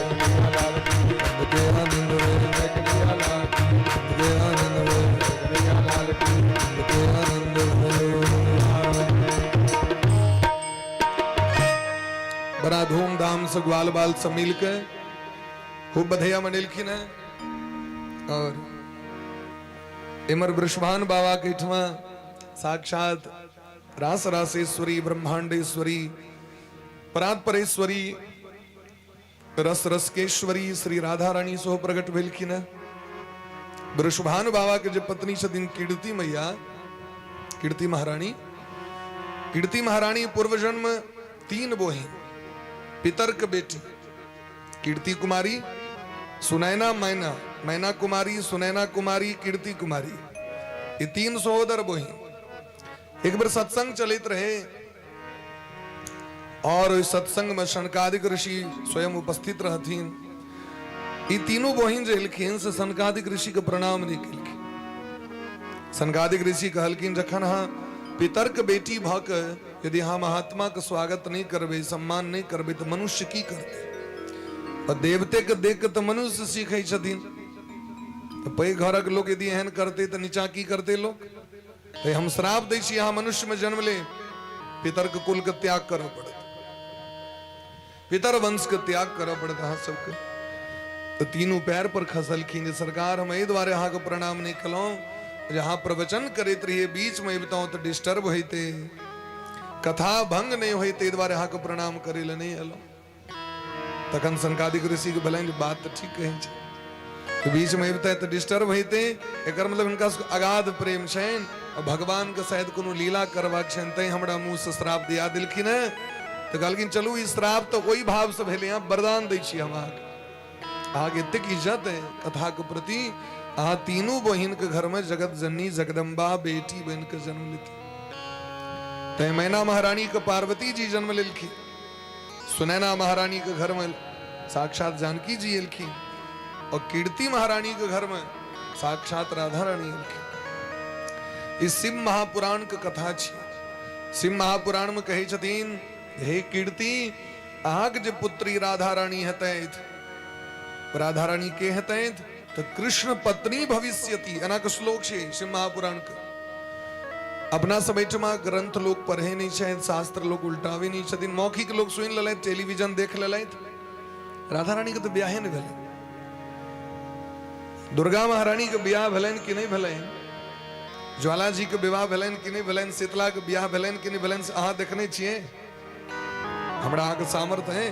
के आनंद भयो, नंद के आनंद भयो, नंद के आनंद भयो। बड़ा धूमधाम से ग्वाल बाल सब मिल के खूब बधैया मनेलखिन है। और इमर वृषभान बाबा के ठमा साक्षात रास रासेश्वरी ब्रह्मांडेश्वरी परात्परेश्वरी रस रसकेश्वरी श्री राधा रानी सो प्रकट भेलखिन है। वृषभान बाबा के जे पत्नी छथिन कीर्ति मैया, कीर्ति महारानी, कीर्ति महारानी पूर्व जन्म 3 बोही पितर के बेटी कीर्ति कुमारी, सुनैना मैना, मैना कुमारी, सुनैना कुमारी, कीर्ति कुमारी, ये 3 सहोदर बोही। एक बार सत्संग चलित रहे और ओहि सत्संग में सनकादिक ऋषि स्वयं उपस्थित रहथिन। ई तीनों बहिन जे एलखिन से सनकादिक ऋषि के प्रणाम नहीं केलखिन। सनकादिक ऋषि कहलखिन जखन अहाँ पितरक बेटी भऽ के यदि अहाँ महात्मा के स्वागत नहीं करबै, सम्मान नहीं करबै, तऽ मनुष्य की करतै? और देवते के देख के तऽ मनुष्य सीखै छथिन, तऽ पैघ घरक लोक यदि एहन करतै तऽ नीचा की करतै लोक? तऽ हम श्राप दै छी अहाँ मनुष्य में जन्म ले पितर के कुल के त्याग करऽ पड़त, पितर वंश के त्याग करऽ पड़त अहाँ सबके। तऽ तीनू पैर पर खसलखिन जे सरकार हम एहि दुआरे अहाँके प्रणाम नहि केलहुँ जे अहाँ प्रवचन करैत रहियै, बीच में अबितहुँ तऽ डिस्टर्ब होइते, कथा भंग नहि होइते, एहि दुआरे अहाँके प्रणाम करै लए नहि एलहुँ। तखन सनकादिक ऋषि के भेलनि जे बात तऽ ठीक कहै छै, बीच में अबिते तऽ डिस्टर्ब होइते, एकर मतलब हिनका सबके अगाध प्रेम छनि और भगवान के शायद कोनो लीला करबाक छनि, तैं हमरा मुँह से श्राप दिया देलखिन हेँ। तऽ कहलखिन चलू ई श्राप तऽ ओहि भाव से भेलै, अहाँ वरदान दै छी हम अहाँके, अहाँके एतेक इज्जत है कथा के प्रति, अहाँ तीनू बहिन के घर में जगत जननी जगदम्बा बेटी बन के जन्म लेती। तैं मैना महारानी के पार्वती जी जन्म लेलखिन, सुनैना महारानी के घर में साक्षात जानकी जी एलखिन और कीर्ति महारानी के घर में साक्षात राधा रानी एलखिन। ई शिव महापुराण के कथा छी। शिव महापुराण में कहै छथिन, हे कीर्ति, अहाँके जे पुत्री राधा रानी हेतैथ, राधा रानी के हेतैथ तऽ कृष्ण पत्नी भविष्यति। एना के श्लोक छै शिव महापुराण के। अपना सब एहिठमा ग्रंथ लोक पढ़े नहीं छथि, शास्त्र लोक उल्टावे नहीं छथिन, मौखिक लोक सुनि लेलथि, टेलीविजन देख लेलथि। राधा रानी के तऽ ब्याहे नहि भेलै। दुर्गा महारानी के ब्याह भेलनि कि नहि भेलनि, ज्वाला जी के विवाह भेलनि कि नहि भेलनि, शीतला के ब्याह भेलनि कि नहि भेलनि, से अहाँ देखने छियै? हमरा अहाँके सामर्थ्य है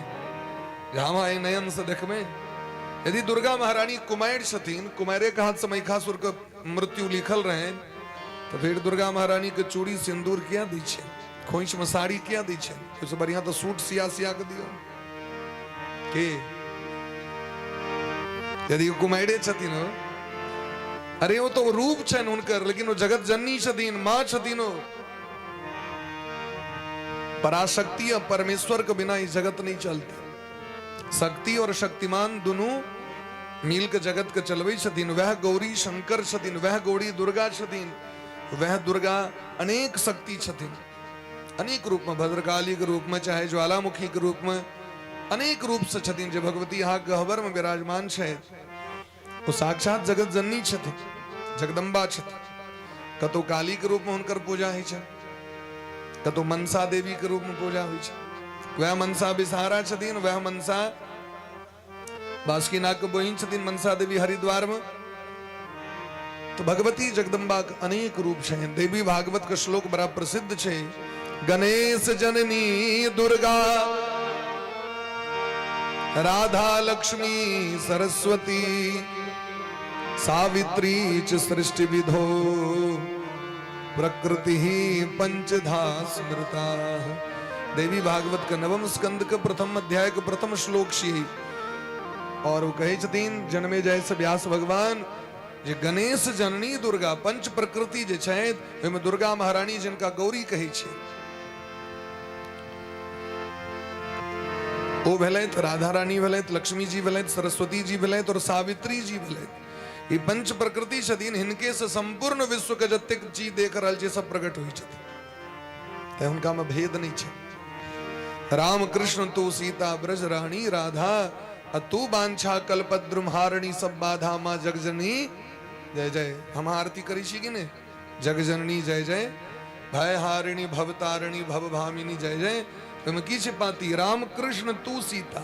जे हम एहि नयन से देखबै? यदि दुर्गा महारानी कुमारि छथिन, कुमारे के हाथ से महिषासुर के मृत्यु लिखल रहे, तऽ फिर दुर्गा महारानी के चूड़ी सिंदूर किया दै छै, खोइछ में साड़ी किया दै छै? ओहिसँ बढ़िया तऽ सूट सिया सिया के दियौ। के यदि कुमारे छथिन, अरे ओ तो रूप छनि हुनकर, लेकिन ओ जगत जननी छथिन, माँ छथिन। ओ पराशक्ति और परमेश्वर के बिना ई जगत नहीं चलते। शक्ति और शक्तिमान दुनू मिल के जगत के चलबै छथिन। वह गौरी शंकर छथिन, वह गौरी दुर्गा छथिन, वह दुर्गा अनेक शक्ति छथिन, अनेक रूप में, भद्रकाली के रूप में, चाहे ज्वालामुखी के रूप में, अनेक रूप से छथिन। जे भगवती यहाँ गहबर में विराजमान छै, ओ साक्षात जगत जननी छथिन, जगदम्बा छथिन। कतौ काली के रूप में हुनकर पूजा होइ छै, कतौ मनसा देवी के रूप में पूजा होइ छै। वह मनसा विषहारा छथिन, वह मनसा बासुकीनाथ के बहिन छथिन मनसा देवी हरिद्वार में। तो भगवती जगदम्बा के अनेक रूप छै। देवी भागवत के श्लोक बड़ा प्रसिद्ध छै, गणेश जननी दुर्गा राधा लक्ष्मी सरस्वती सावित्री च सृष्टि विधो प्रकृति पंचधा स्मृता। देवी भागवत के नवम स्कंद के प्रथम अध्याय के प्रथम श्लोक छी। और ओ कहै छथिन जन्मे जय से व्यास भगवान जे गणेश जननी दुर्गा पंच प्रकृति जे छथि, ओहिमे दुर्गा महारानी जिनका गौरी कहै छै ओ भेलथि, राधा रानी भेलथि, लक्ष्मी जी भेलथि, सरस्वती जी भेलथि और सावित्री जी भेलथि। ई पंच प्रकृति छथिन, हिनके से संपूर्ण विश्व के जतेक चीज देख रहल छै सब प्रकट होइ छथिन। तैं हुनका में भेद नहीं छै। राम कृष्ण तू सीता ब्रज रानी राधा, आ तू बांछा कल्पद्रुम हारणी सब बाधा माँ जगजननी जय जय। हम आरती करी छी कि नहीं? जगजननी जय जय, भय हारिणी भवतारिणी भव भामिनी जय जय। ओहिमे की छै पाती? राम कृष्ण तू सीता।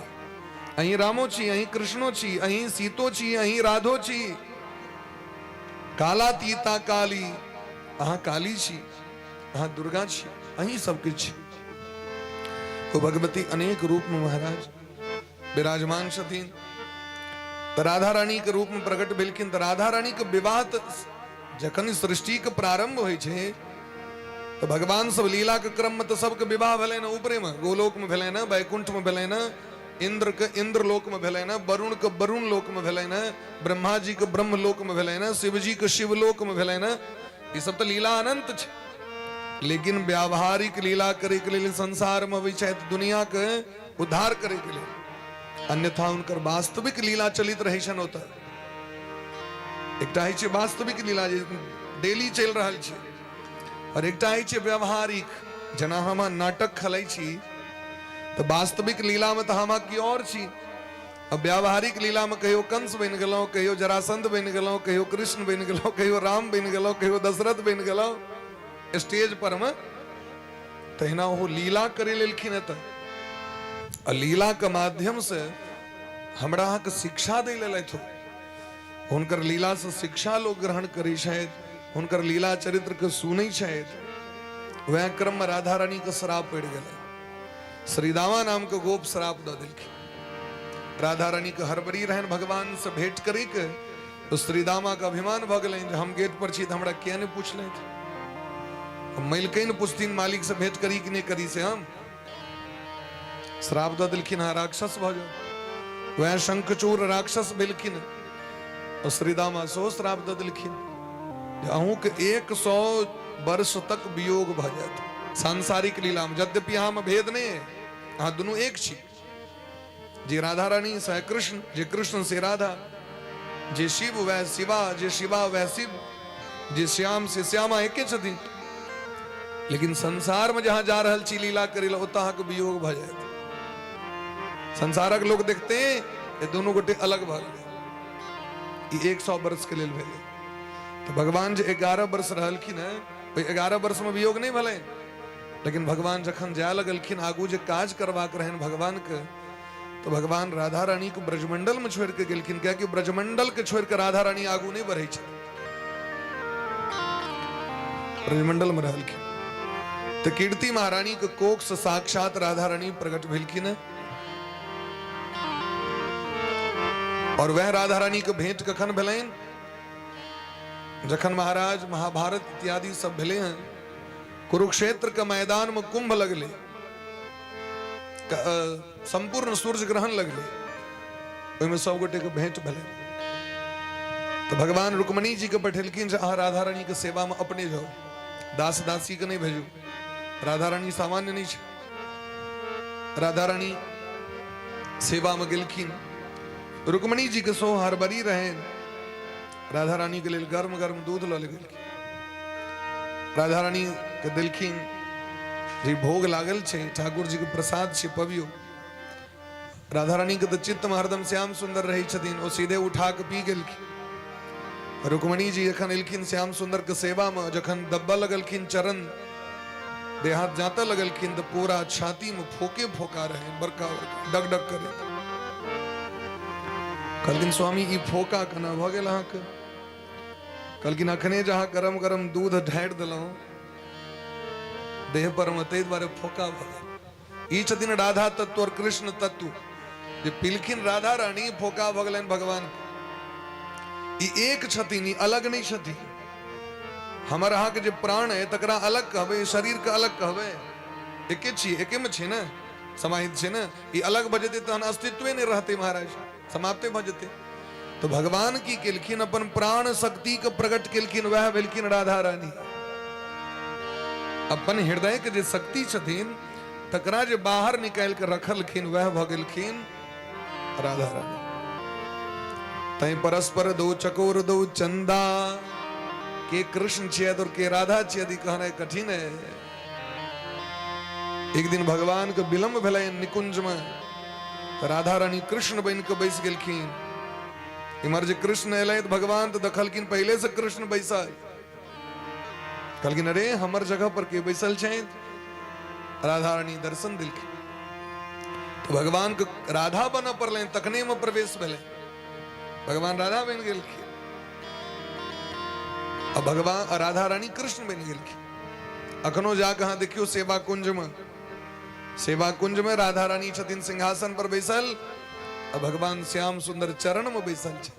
अहीं रामो छी, अहीं कृष्णो छी, अहीं सीतो छी, अहीं राधो छी। काला तीता काली, अहाँ काली छी, अहाँ दुर्गा छी, अहीं सब किछु छी। तो भगवती अनेक रूप में महाराज विराजमान छथिन। तऽ राधा रानी के रूप में प्रकट भेलखिन। तऽ राधा रानी के विवाह जखन सृष्टि के प्रारंभ होइ छै तऽ भगवान सब लीला के क्रम में तऽ सबके विवाह भेलै ने, ऊपरे में गोलोक में भेलै ने, वैकुंठ में भेलै ने, इंद्र के इंद्रलोक में भेलै ने, वरुण के वरुण लोक में भेलै ने, ब्रह्मा जी के ब्रह्म लोक में भेलै ने, शिवजी के शिवलोक में भेलै ने। ई सब तऽ लीला अनंत छै, लेकिन व्यावहारिक लीला करे के लेल संसार में अबै छथि दुनिया के उद्धार करे के लेल। अन्यथा हुनकर वास्तविक लीला चलित रहै छनि ओतऽ। एकटा होइ छै वास्तविक लीला जे डेली चलि रहल छै, और एकटा होइ छै व्यवहारिक। जेना हम नाटक खेलै छी तऽ वास्तविक लीलामे तऽ हम की और छी, आ व्यावहारिक लीलामे कहियो कंस बनि गेलहुँ, कहियो जरासंध बनि गेलहुँ, कहियो कृष्ण बनि गेलहुँ, कहियो राम बनि गेलहुँ, कहियो दशरथ बनि गेलहुँ स्टेज पर मे। तहिना ओहो लीला करे लेलखिन एतऽ, आ लीला के माध्यम से हमरा अहाँके शिक्षा दै लेलथि। हुनकर लीला से शिक्षा लोग ग्रहण करै छथि, हुनकर लीला चरित्र के सुनै छथि। वएह क्रम में राधा रानी के श्राप पड़ि गेलै। श्रीदामा नाम के गोप श्राप दऽ देलखिन। राधा रानी के हड़बड़ी रहनि भगवान से भेंट करे के, तो श्रीदामा के अभिमान भऽ गेलनि जे हम गेट पर छी तऽ हमरा किया नहि पुछलथि, मलिकनि पुछथिन मालिक से भेंट करी कि नहि करी, से हम श्राप दऽ देलखिन, अहाँ राक्षस भऽ जाउ। वएह शंखचूर राक्षस भेलखिन। और श्रीदामा सेहो श्राप दऽ देलखिन जे अहूँके 100 वर्ष तक वियोग भऽ जायत सांसारिक लीलामे। यद्यपि अहाँमे भेद नहि है, अहाँ दुनू एक छी। जे राधा रानी सह कृष्ण, जे कृष्ण से राधा, जे शिव वह शिवा, जे शिवा वह शिव, जे श्याम से श्यामा, एके छथिन। लेकिन संसार में जहां जा रहल छी लीला करे ला, ओतऽ अहाँके वियोग भऽ जायत। संसारक लोग देखते ये दोनों गोटे अलग भऽ गेलै। ई 100 वर्ष के लेल भेलै। तऽ भगवान जे 11 वर्ष रहलखिन हेँ, ओहि 11 वर्ष में वियोग नहि भेलनि। लेकिन भगवान जखन जाय लगलखिन, आगू जे काज करबाक रहनि भगवान के, तो भगवान राधा रानी के ब्रजमंडल में छोड़ के गेलखिन, कियाकि ब्रजमंडल के छोड़ के राधा रानी आगू नहीं बढ़े छथिन। ब्रजमंडल में रहलखिन तो कीर्ति महारानी के कोख से साक्षात राधा रानी प्रकट भेलखिन और वह राधा रानी के भेंट कखन भेलनि? जखन महाराज महाभारत इत्यादि सब भेले हैं, कुरुक्षेत्र के मैदान में कुंभ लगले, संपूर्ण सूर्य ग्रहण लगले, ओहिमे सब गोटे के भेंट भेलै। तो भगवान रुक्मणी जी के पठेलखिन जे अहाँ राधा रानी के सेवा में अपने जाओ, दास दासी के नहीं भेजू। राधा रानी सामान्य नहीं छै। राधा रानी सेवा में गेलखिन। रुक्मणी जी के सो हड़बड़ी रहे, राधा रानी के लेल गर्म गर्म दूध लऽ गेलखिन। राधा रानी के देलखिन जे भोग लागल छै, ठाकुर जी के प्रसाद छै, पबियो। राधा रानी के तऽ चित्त में हरदम श्याम सुंदर रहै छथिन, ओ सीधे उठा के पी गेलखिन। रुक्मणी जी जखन एलखिन श्याम सुंदर के सेवा में, जखन दब्बा लगलखिन, चरण देहात जाता लगलखिन, तऽ पूरा छाती में फोके फोका रहे, बड़का बड़का डग डग करे। कहलखिन स्वामी ई फोका केना भऽ गेल अहाँके? कहलखिन अखने जहाँ गरम गरम दूध ढारि देलहुँ देह पर में, ताहि दुआरे फोका भऽ गेल। ई छथिन राधा तत्व और कृष्ण तत्व। जे पिलखिन राधा रानी, फोका भऽ गेलनि भगवान। ई एक छथिन, ई अलग नहि छथिन। हमर अहाँके जे प्राण है तकरा अलग कहबै, शरीर के अलग कहबै? एके छी, एके में छै ने, समाहित छै ने। ई अलग भऽ जेतै तहन अस्तित्वे नहि रहतै महाराज, समाप्ते भऽ जेतै। तो भगवान की केलखिन? अपन प्राण शक्ति के प्रकट केलखिन, वह भेलखिन राधा रानी। अपन हृदय के जे शक्ति छथिन तकरा जे बाहर निकालि के रखलखिन, वह भऽ गेलखिन राधा रानी। तैं परस्पर दो चकोर दो चंदा, के कृष्ण छियत और के राधा छियत, ई कहनाइ कठिन है। एक दिन भगवान के विलंब भेलनि निकुंज में, तऽ राधा रानी कृष्ण बनि के बैस गेलखिन। इम्हर जे कृष्ण एलै तऽ भगवान तऽ देखलखिन पहिले से कृष्ण बैसल। कहलखिन अरे हमर जगह पर के बैसल छै? राधा रानी दर्शन देलखिन। तऽ भगवान के राधा बनऽ पड़लनि तखने मे प्रवेश भेलै। भगवान राधा बनि गेलखिन आ भगवान राधा रानी कृष्ण बनि गेलखिन। अखनो जाके अहाँ देखियौ सेवा कुंज में, सेवा कुंज में राधा रानी छथिन सिंहासन पर बैसल आ भगवान श्याम सुंदर चरण में बैसल छै।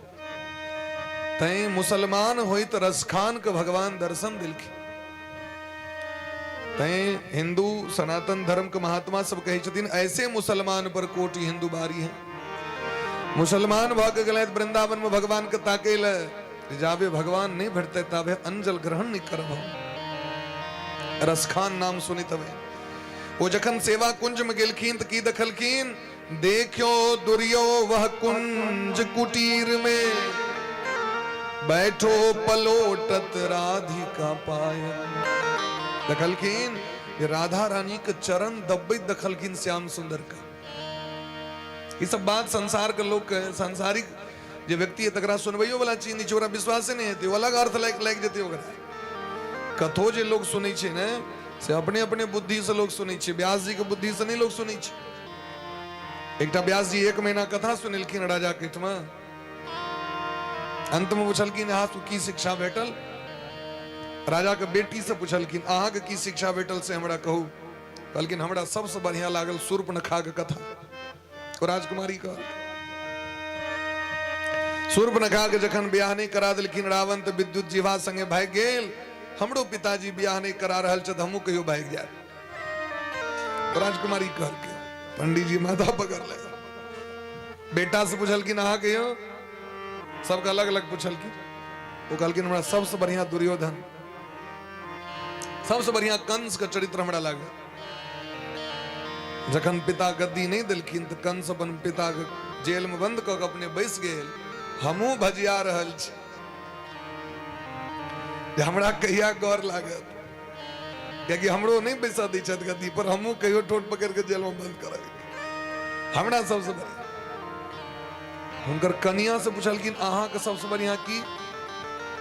तैं मुसलमान होइत रसखान के भगवान दर्शन देलखिन। तैं हिंदू सनातन धर्म के महात्मा सब कहै छथिन ऐसे मुसलमान पर कोटि हिंदू बारी है। मुसलमान भऽ के गेलथि वृंदावन में भगवान के ताकै लए, जाबे भगवान नहीं भेटते ताबे अंजल ग्रहण नहीं करब हम। रसखान नाम सुनी तबे वो जखन सेवा कुंज में गेलखिन तऽ की देखलखिन? देखियो दुर्यो वह कुंज कुटीर में बैठो पलोटत राधिका पायन। देखलखिन जे राधा रानी के चरण दबैत देखलखिन श्याम सुंदर के। ई सब बात संसार के लोग के, सांसारिक जे व्यक्ति है तकरा सुनबैयो वाला चीज नहीं छै, ओकरा विश्वासे नहीं हेतै, ओ अलग अर्थ लागि लागि जेतै ओकरा। कथो जे लोग सुनै छै ने से अपने अपने बुद्धि से लोग सुनै छै, व्यास जी के बुद्धि से नहीं लोग सुनै छै। एकटा व्यास जी 1 महीना कथा सुनेलखिन राजा के ओहिठमा। अंत में पुछलखिन अहाँ की शिक्षा भेटल? राजा के बेटी से पुछलखिन अहाँ के की शिक्षा भेटल से हमरा कहू। कहलखिन हमरा सबसे बढ़िया लागल शूर्पणखा के कथा। ओ राजकुमारी कहल शूर्पणखा के जखन ब्याह नहीं करा देलखिन रावण तऽ विद्युत जीवा संगे भागि गेल। हमरो पिताजी ब्याह नहीं करा रहल छथि, हमहूँ कहियो भागि जायब। राजकुमारी कहलकै। पंडीजी माथा पकड़ ले। बेटा से पुछलखिन अहाँ कहियो? सबके अलग अलग पुछलखिन। ओ कहलखिन हमरा सबसँ बढ़िया दुर्योधन, सबसँ बढ़िया कंस के चरित्र हमरा लागल। जखन पिता गद्दी नहि देलखिन तऽ कंस अपन पिता के जेल में बंद कऽ के अपने बैस गेल। हमहूँ भजिया रहल छी जे हमरा कहिया गौर लागत, कियाकि हमरो नहि बैसा दै छथि गद्दी पर, हमहूँ कहियो ठोट पकड़ के जेल में बंद करब। हमरा सबसँ बढ़िया हुनकर कनिया से पुछलखिन अहाँके सबसँ बढ़िया की?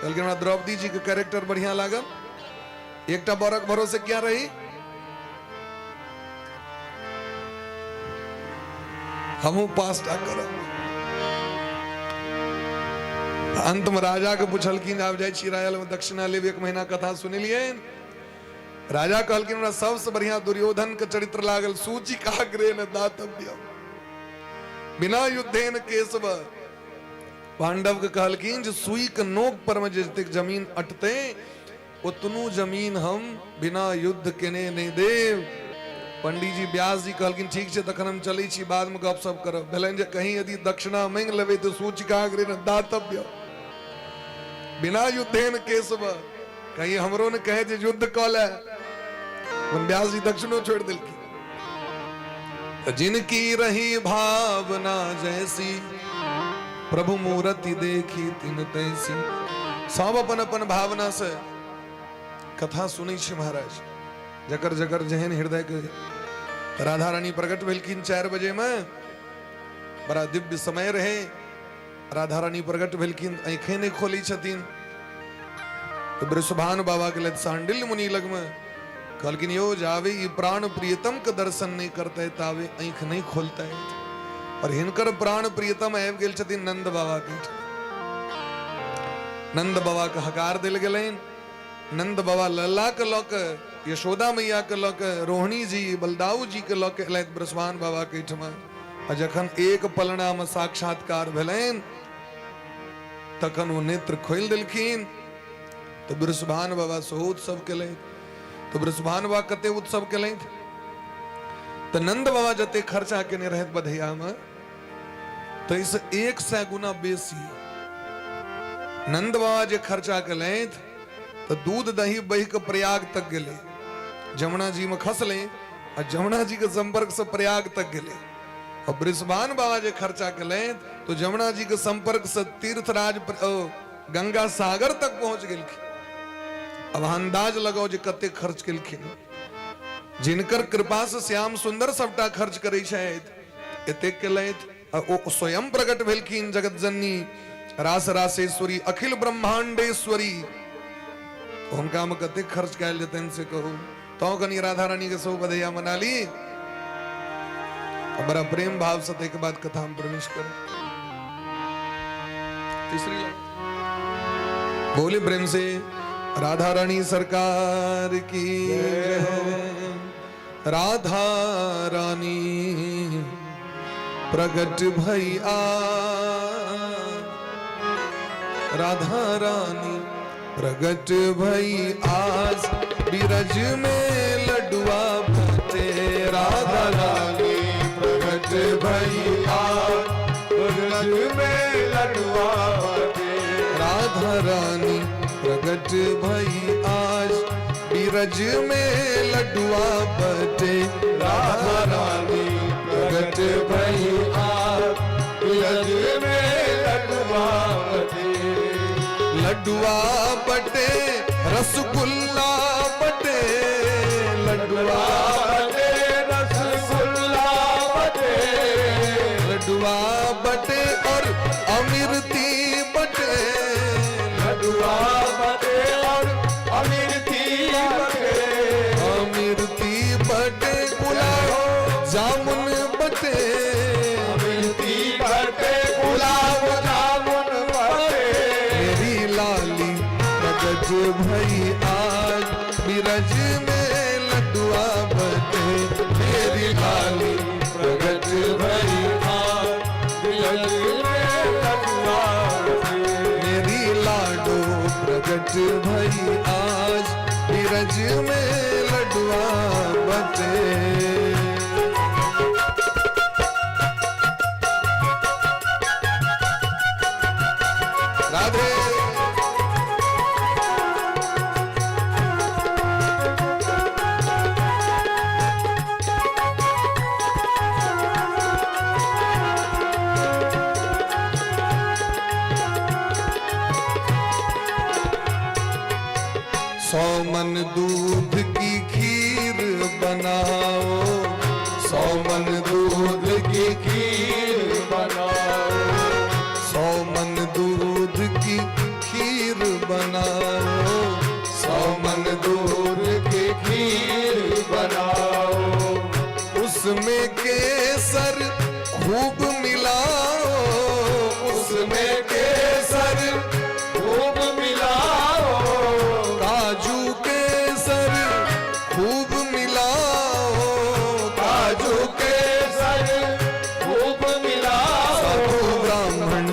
कहलखिन हमरा द्रौपदी जी के कैरेक्टर बढ़िया लागल। एकटा बरक भरोसे क्या रही, हमहूँ 5टा करब। अंत में राजा के पुछलखिन आब जाइ छी रायल में दक्षिणा लेब, 1 महीना कथा सुनलियनि। राजा कहलखिन हमरा सबसे बढ़िया दुर्योधन के चरित्र लागल, सूची काग्रे न दातव्य बिना युद्धेन केशव। पांडव के कहलखिन जे सुई के नोक पर में जतेक जमीन अटते ओतनू जमीन हम बिना युद्ध केने नहीं देव। पंडीजी व्यास जी कहलखिन ठीक छै तखन हम चलै छी, बाद में गपशप करब। भेलनि जे कहीं यदि दक्षिणा मांगि लेबै तऽ सूचिकाग्रे न दातव्य बिना युद्धेन केशव, कहीं हमरो ने कहे जे युद्ध कऽ ले। व्यास जी दक्षिणो छोड़ि देलखिन। जिनकी रही भावना जैसी प्रभु मूर्ति देखी तिन तैसी। सब अपन अपन भावना से कथा सुनै छी महाराज, जकर जकर जेहन हृदय के। राधा रानी प्रकट भेलखिन 4 बजे में, बड़ा दिव्य समय रहे। राधा रानी प्रकट भेलखिन, आँखे नहीं खोली छथिन। तो वृषभानु बाबा के लत सांडिल मुनि लगमे कहलखिन यो जावे ई प्राण प्रियतम के दर्शन नहीं करते तावे आँख नहीं खोलते। और हिनकर प्राण प्रियतम आबि गेल छथिन नंद बाबा के। नंद बाबा के हकार दिल गेलनि। नंद बाबा लल्ला के लऽ के, यशोदा मैया के लऽ के, रोहिणी जी बलदाऊ जी के लऽ के एलथि वृषभानु बाबा के एहिठमा। आ जखन एक पलना में साक्षात्कार भेलनि तखन ओ नेत्र खोलि देलखिन। तो वृषभानु बाबा सेहो उत्सव केलथि। तो वृषभानु बाबा कते उत्सव केलथि? तो नंद बाबा जते खर्चा केने रहथि बधैया में ताहिसँ 100 गुना बेसी नंद बाबा जे खर्चा केलथि तो दूध दही बहि के प्रयाग तक गेलै, जमुना जी में खसलै आ जमुना जी के संपर्क से प्रयाग तक गेलै। और वृषभानु बाबा जे खर्चा केलथि तो जमुना जी के संपर्क से तीर्थराज गंगा सागर तक पहुंच गेलखिन। अब अंदाज लगाओ जे कते खर्च केलखिन। जिनकर कृपा से श्याम सुंदर सबटा खर्च करै छथि, एतेक केलथि। आ ओ स्वयं प्रकट भेलखिन जगत जननी रास रासेश्वरी अखिल ब्रह्मांडेश्वरी। हुनका में कतेक खर्च कयल जेतनि से कहू। तो कनी राधा रानी के सब बधैया मना ली। बड़ा प्रेम भाव से ताहिके बाद कथा में प्रवेश करू। तीसरी लाइन बोले प्रेम से राधा रानी सरकार की जय हो। राधा रानी प्रगट भैया, राधा रानी प्रगट भई आज बिरज में लडुआ बटे। राधा रानी प्रगट भई आज बिरज में लडुआ बटे। राधा रानी प्रगट भई आज बिरज में लडुआ बटे। राधा रानी प्रगट भई आज बिरज में लडुआ बटे। लडुआ बटे रसगुल्ला बटे। लडुआ बटे रसगुल्ला बटे। लडुआ बटे और अमृती बटे। लडुआ बटे और अमृती बटे। अमृती बटे गुलाब जामुन बटे। अमृती बटे गुलाब जामुन बटे। मेरी लाली प्रगट भई आज बिरज में लडुआ बटे। मेरी लाली प्रगट भई आज बिरज में लडुआ बटे। मेरी लाडो प्रगट भई आज बिरज में लडुआ बटे। सौ मन दूध की खीर बनाओ, सौ मन दूध की खीर बनाओ, सौ मन दूध की खीर बनाओ, सौ मन दूध की खीर बनाओ, उसमें केसर खूब मिलाओ, उसमें केसर खूब मिलाओ, काजू केसर खूब मिलाओ, काजू केसर खूब मिलाओ। साधु ब्राह्मण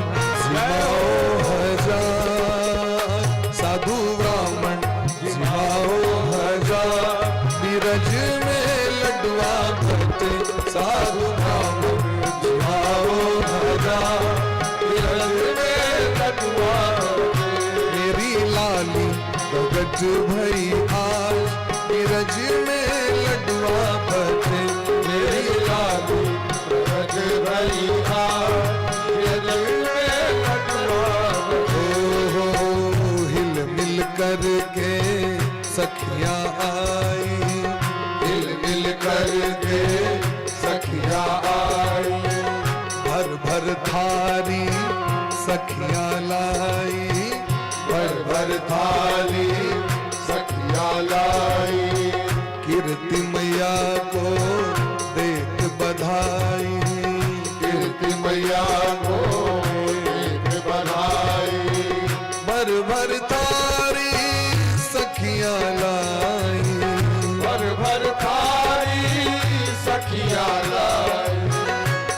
जिमाओ हजार, साधु ब्राह्मण जिमाओ हजार, बिरज में लडुआ बटे, साधु ब्राह्मण जिमाओ हजार, बिरज में लडुआ बटे। मेरी लाली प्रगट भई आज, बिरज में लडुआ बटे, मेरी लाली प्रगट भई आज, बिरज में लडुआ बटे। हो हिल मिल करके सखियां आई, हिल मिल करके सखियां आई, भर भर थारी सखियां लाई, भर भर थाली सखियां लाई, कीर्ति मैया को देत बधाई, कीर्ति मैया को देत बधाई, भर भर थारी सखियां लाई, भर भर थारी सखियां लाई,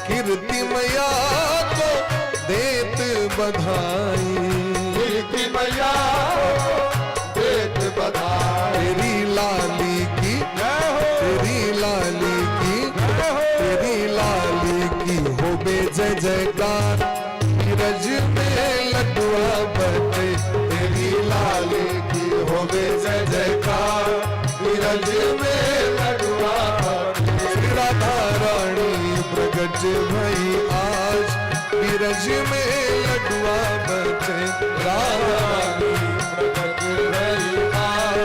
कीर्ति मैया को देत बधाई, कीर्ति मैया को देत बधाई। तेरी लाली की, जय हो, तेरी लाली की, जय हो, तेरी लाली की होबे जय जयकार, बिरज में लडुआ बटे, तेरी लाली की होबे जय जयकार, बिरज में लडुआ बटे। श्री राधा रानी प्रगट भई आज, बिरज में लडुआ बटे, राधा रानी प्रगट भई आज,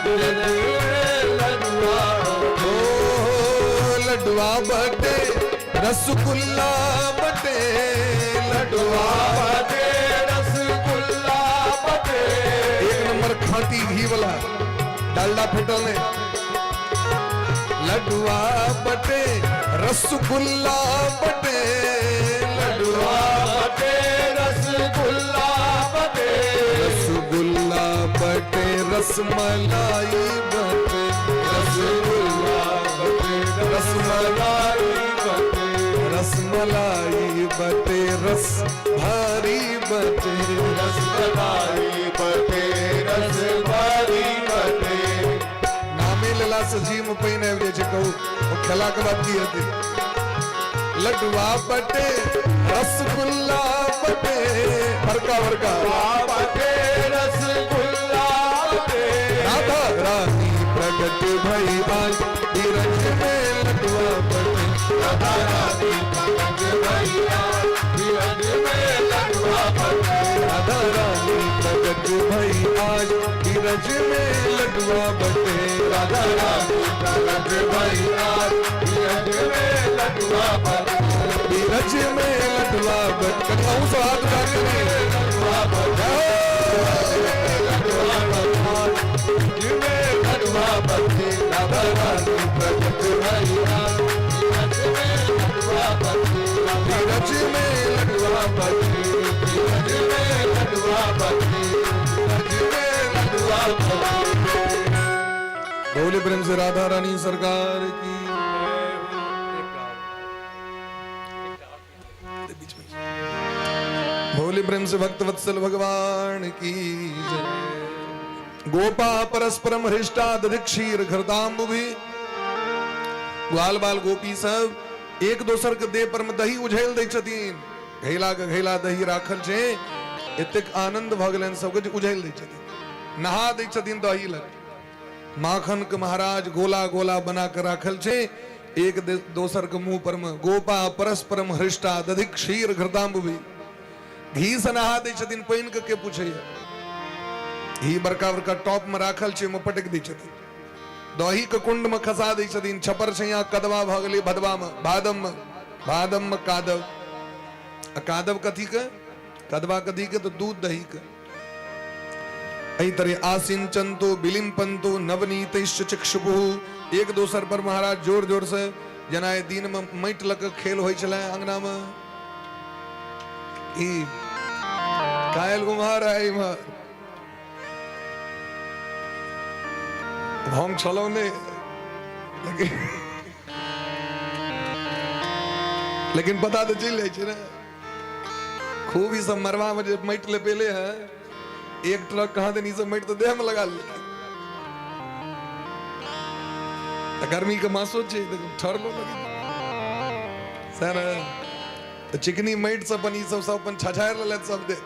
बिरज में लडुआ बटे। ओ लडुआ बटे रसगुल्ला बटे, लडुआ बटे रसगुल्ला बटे, एक नंबर खाटी घी वाला डालडा फेटल ने, लडुआ बटे रसगुल्ला बटे, लडुआ बटे रसगुल्ला बटे, रसगुल्ला बटे रसमलाई बटे, रसगुल्ला बटे रसमलाई बटे, रसमलाई बटे रस भारी बटे, रसमलाई बटे रस भारी बटे। नामे लेला से जी में पानि आबि जाइ छै, कहू ओ खेला के बाद की हेतै। लडुआ बटे रसगुल्ला बटे, बड़का बड़का बटे रसगुल्ला बटे, राधा रानी प्रगट भई आज, बिरज में लडुआ बटे, राधा रानी प्रगट भई आज, बिरज में लडुआ बटे, राधा रानी प्रगट भई आज, बिरज में लडुआ बटे, राधा रानी प्रगट भई आज, बिरज में लडुआ बटे, बिरज में लडुआ बटे। कहूँ सो हाथ उठा के नहीं। लडुआ बटे, लडुआ बटे, में लडुआ बटे, राधा रानी प्रगट भई आज, बिरज में लडुआ बटे, बिरज में लडुआ बटे, बिरज में लडुआ बटे, बिरज में लडुआ बटे। बोले प्रेम से राधा रानी सरकार की। भोले प्रेम से भक्त वत्सल भगवान की जय। गोपा परस्परम हृष्टा दधिक्षीर घृताम्बु भी, ग्वाल बाल गोपी सब एक दोसर के देह पर में दही उझेल दै छथिन, घैला के घैला दही राखल छै, एतेक आनंद भऽ गेलनि सबके जे उझेल दै छथिन, नहा दै छथिन दही लग। माखन के महाराज गोला गोला बना के राखल छै, एक दोसर के मुंह पर में। गोपा परस्परम हृष्टा दधि क्षीर घृताम्बु भी, घी से नहा दै छथिन, पानि के पूछैया। घी बड़का बड़का टॉप में राखल छै, ओहिमे पटकि दै छथिन। दही के कुंड में खसा दै छथिन। छपर छैया कदवा भऽ गेलै भदवा में, भादम में, भादम में कादव। आ कादव कथी के? कदवा कथी के? तो दूध दही के। एहि तरह आसिंचंतो बिलिम्पंतो नवनीतैश्च चक्षुभु, एक दोसर पर महाराज जोर जोर से, जेना एहि दिन में माटि लऽ के खेल होइ छलै अंगना में, ई काल्हि उम्हर आ इम्हर हम छलहुँ नहि, लेकिन लेकिन पता तऽ चलि जाइ छै ने। खूब ई सब मरवा में जे माटि लेपेले है, एक ट्रक कहाँ दिन ई सब माटि तऽ देह में लगा लेलकै। तऽ गर्मी के मासो छै तऽ ठरलो लगे सएह ने। तऽ चिकनी माटि से अपन ई सब सब अपन छछारि लेलथि सब देख।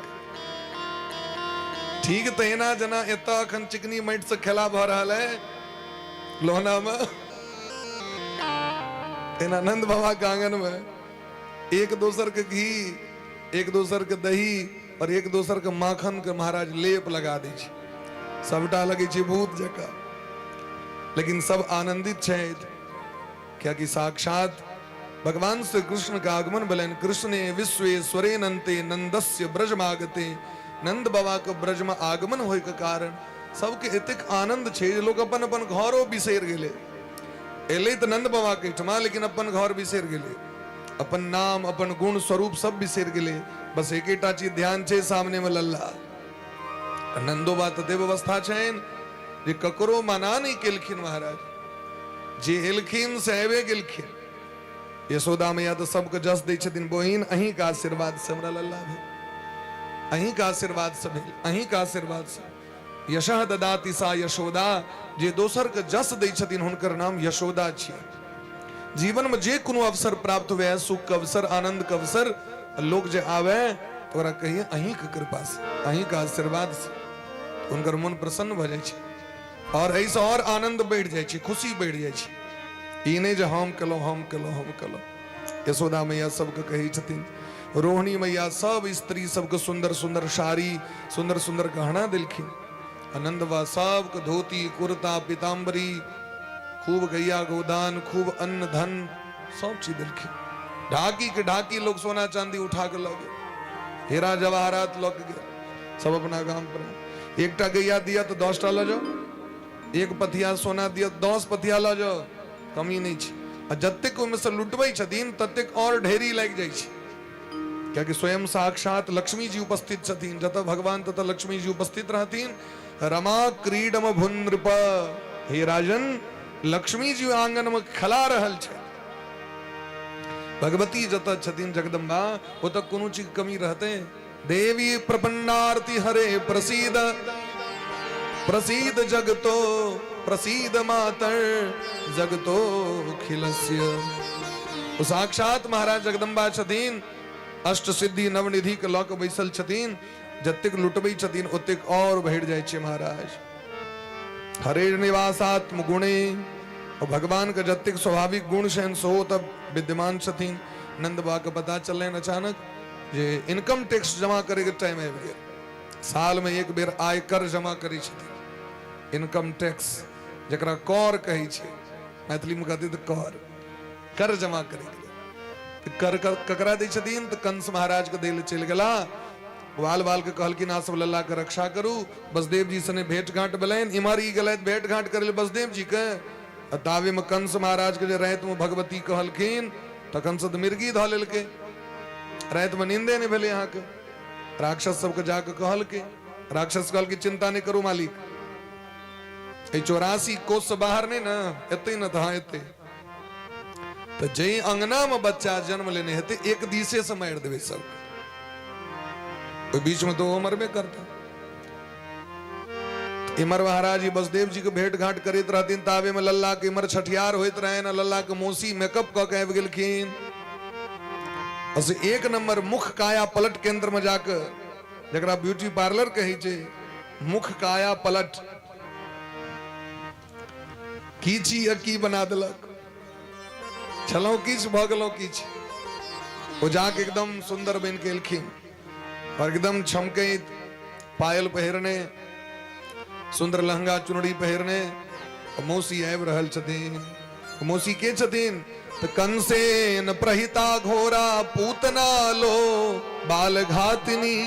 ठीक तहिना जेना एतऽ अखन चिकनी माटि से खेला भऽ रहल है लोहना में, तहिना नंद बाबा के आंगन में एक दोसर के घी, एक दोसर के दही और एक दोसर के माखन के महाराज लेप लगा दै छै। सबटा लगै छै भूत जकाँ, लेकिन सब आनंदित छथि, कियाकि साक्षात भगवान श्री कृष्ण के आगमन भेलनि। कृष्णे विश्वेश्वरे नंते नंदस्य ब्रजमागते। नंद बाबा के ब्रज में आगमन होय के कारण सबके एतेक आनंद छै जे लोक अपन अपन घरो बिसरि गेलै। एलै तऽ नंद बाबा के एहिठमा, लेकिन अपन घर बिसरि गेलै, अपन नाम, अपन गुण स्वरूप सब बिसरि गेलै। बस एकेटा चीज ध्यान छै, सामने में लल्ला। नंदो बाबा तते व्यवस्था छनि जे ककरो मना नहि केलखिन महाराज, जे एलखिन से आबे गेलखिन। यशोदा मैया तऽ सबके जस दै छथिन, बहिन अहींके आशीर्वाद से हमरा लल्ला भेल, अहींके आशीर्वाद से भेल, अहींके आशीर्वाद से। यशः ददाति सा यशोदा, जे दोसर के जस दै छथिन हुनकर नाम यशोदा छियै। जीवन में जे कोनो अवसर प्राप्त हुए, सुख के अवसर, आनंद के अवसर, लोग जे आवे तो ओकरा कहिए अहींके कृपा से, अहींके आशीर्वाद से, हुनकर मन प्रसन्न भऽ जाइ छै और एहिसँ और आनंद बढ़ि जाइ छै, खुशी बढ़ि जाइ छै। ई नहि जे हम केलहुँ, हम केलहुँ, हम केलहुँ। यशोदा मैया सबके कहै छथिन, रोहिणी मैया सब स्त्री सबके सुंदर सुंदर साड़ी, सुंदर सुंदर गहना देलखिन। आनंद बा सबके धोती, कुर्ता, पीताम्बरी, खूब गैया गोदान, खूब अन्न धन सब चीज देलखिन। ढाकी के ढाकी लोग सोना चांदी उठा के लऽ गेल, हीरा जवाहरात लऽ के गेल सब अपना गाम पर। एकटा गैया दिया तऽ 10टा लऽ जाओ, एक पथिया सोना दिया 10 पथिया लऽ जाओ, कमी नहि छै। आ जतेक ओहिमे से लुटबै छथिन ततेक और ढेरी लागि जाइ छै, कियाकि स्वयं साक्षात लक्ष्मी जी उपस्थित छथिन। जतऽ भगवान ततऽ लक्ष्मी जी उपस्थित रहथिन। रमा क्रीडम भुनृप, हे राजन, लक्ष्मी जी आंगन में खेला रहल छै। भगवती जतऽ छथिन जगदम्बा, ओतऽ कोनो चीज कमी रहते? देवी प्रपन्नार्ति हरे प्रसीद, प्रसीद जगतो प्रसीद मातर जगतो खिलस्य। ओ साक्षात महाराज जगदम्बा छथिन, अष्ट सिद्धि नवनिधि के लऽ के बैसल छथिन। जतेक लुटबै छथिन ओतेक और भरि जाइ छै महाराज। हरे निवासात्म गुणे, और भगवान के जतेक स्वाभाविक गुण छनि सेहो तब विद्यमान छथिन। नंद बाबा के पता चललनि अचानक जे इनकम टैक्स जमा करे के टाइम आबि गेल। साल में एक बेर आयकर जमा करै छथिन, इनकम टैक्स जकरा कर कहै छै, मैथिली में कहते तऽ कर, कर जमा करे के लेल। कर ककरा दै छथिन? तऽ कंस महाराज के दै लए चलि गेला। बाल बाल के कहलखिन अहाँ सब लल्ला के रक्षा करू। बसदेव जी सने भेंट घाट भेलनि। इम्हर ई गेलथि भेंट घाट करै लए बसदेव जी के, आ ताबे में कंस महाराज के जे राति में भगवती कहलखिन तखन से तऽ मिर्गी धऽ लेलकै, राति में नींदे नहि भेलै अहाँके। राक्षस सबके जाके कहलकै, राक्षस कहलकै चिंता नहि करू मालिक, एहि 84 कोस से बाहर नहि ने एतै ने, तऽ हाँ एतै। तऽ जाहि अंगना में बच्चा जन्म लेने हेतै एक दिशे से मारि देबै सबके, ओहि बीच में तो ओ मरबे करता। इमर महाराज जी बसदेव जी के भेंट घाट करैत रहथिन, ताबे में लल्ला के इमर छठियार होइत रहनि, लल्ला के मौसी मेकअप कऽ के आबि गेलखिन। से एक नंबर मुख काया पलट केंद्र में जाके, जकरा ब्यूटी पार्लर कहै छै, मुख काया पलट की छी आ की बना देलक, छलहुँ किछु भऽ गेलहुँ किछु। ओ जाके एकदम सुंदर बनि के एलखिन और एकदम छमकैत पायल पहिरने, सुंदर लहंगा चुनरी पहिरने मौसी आबि रहल छथिन। मौसी के छथिन? तऽ कंसेन प्रहिता घोरा पूतना लो बाल घातिनी।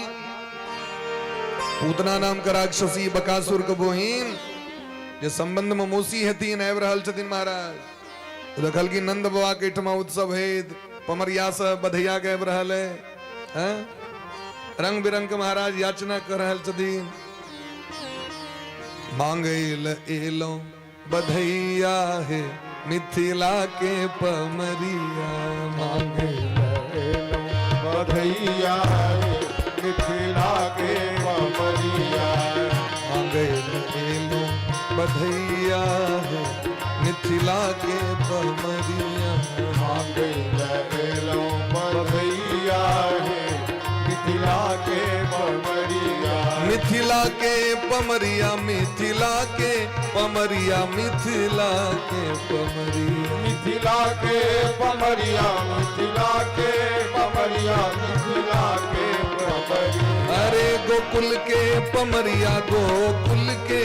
पूतना नाम के राक्षसी बकासुर के बहिन जे संबंध में मौसी हेथिन, आबि रहल छथिन महाराज। देखलखिन नंद बाबा के एहिठमा उत्सव हेत, पमरिया से बधैया के आबि रहल है, हैं? रंग बिरंग के महाराज याचना कर रहल छथिन। मांगे ल एलो बधैया है मिथिला के पमरिया, मांगे बधैया हे मिथिला के पमरिया, मांगे ल एलो बधैया है मिथिला के पमरिया, मांगे एलो बधैया हे मिथिला के पमरिया, मिथिला के पमरिया, मिथिला के पमरिया, मिथिला के पमरिया, मिथिला के पमरिया, मिथिला के पमरिया, मिथिला के पमरिया, अरे गोकुल के पमरिया, गोकुल के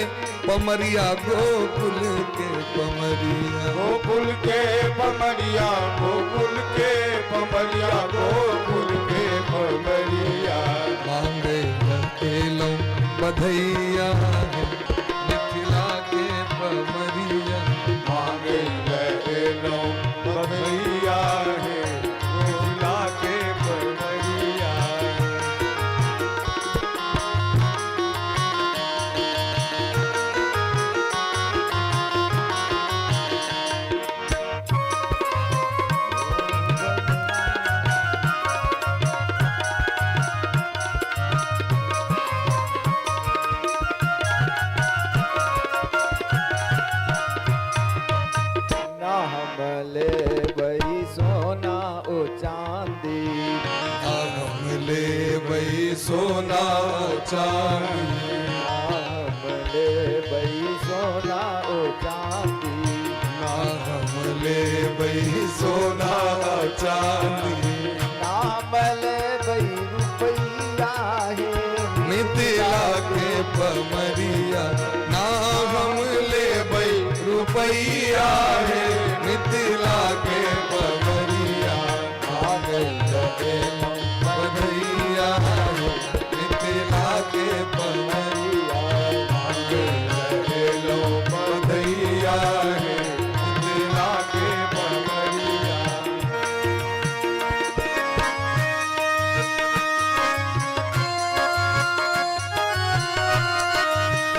पमरिया, गोकुल के पमरिया, गोकुल के पमरिया, गोकुल के पमरिया, गोकुल के पमरिया, मांगे एलो बधैया है मिथिला के पमरिया, मांगे एलो बधैया है मिथिला के पमरिया। ना हम लेबै सोना ओ चांदी, ना हम लेबै सोना चांदी, ना हम लेबै सोना ओ चांदी, ना हम लेबै सोना चांदी, ना हम लेबै रुपैया हे मिथिला के पमरिया, ना हम लेबै रुपैया हे मिथिला के पमरिया, बधैया हे मिथिला के पमरिया, एलो बधैया है मिथिला के पमरिया।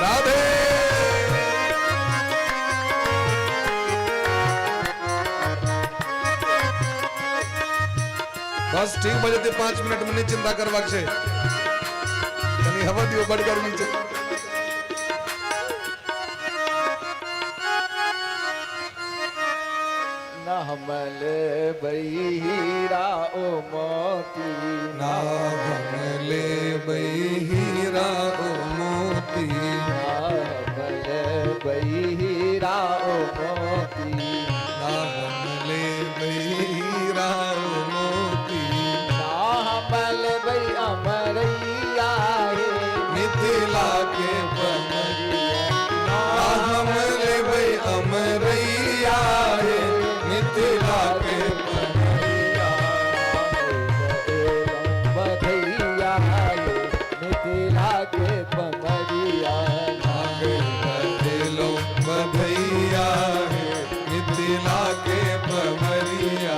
राधे। बस ठीक बजे 5 मिनट में नहीं चिंता करबाक छै, कनी हवा दियो, बड़ गर्मी छै। ना हम लेबै हीरा ओ मोती, ना हम लेबै हीरा ओ मोती, ना हम लेबै हीरा ओ मोती, ना हम लेबै हीरा ओ मोती, ना हम लेबै अमरैया हे मिथिला के पमरिया, ना हम लेबै अमरैया हे मिथिला के पमरिया, बधैया हे मिथिला के पमरिया, लो बधैया हे मिथिला के पमरिया।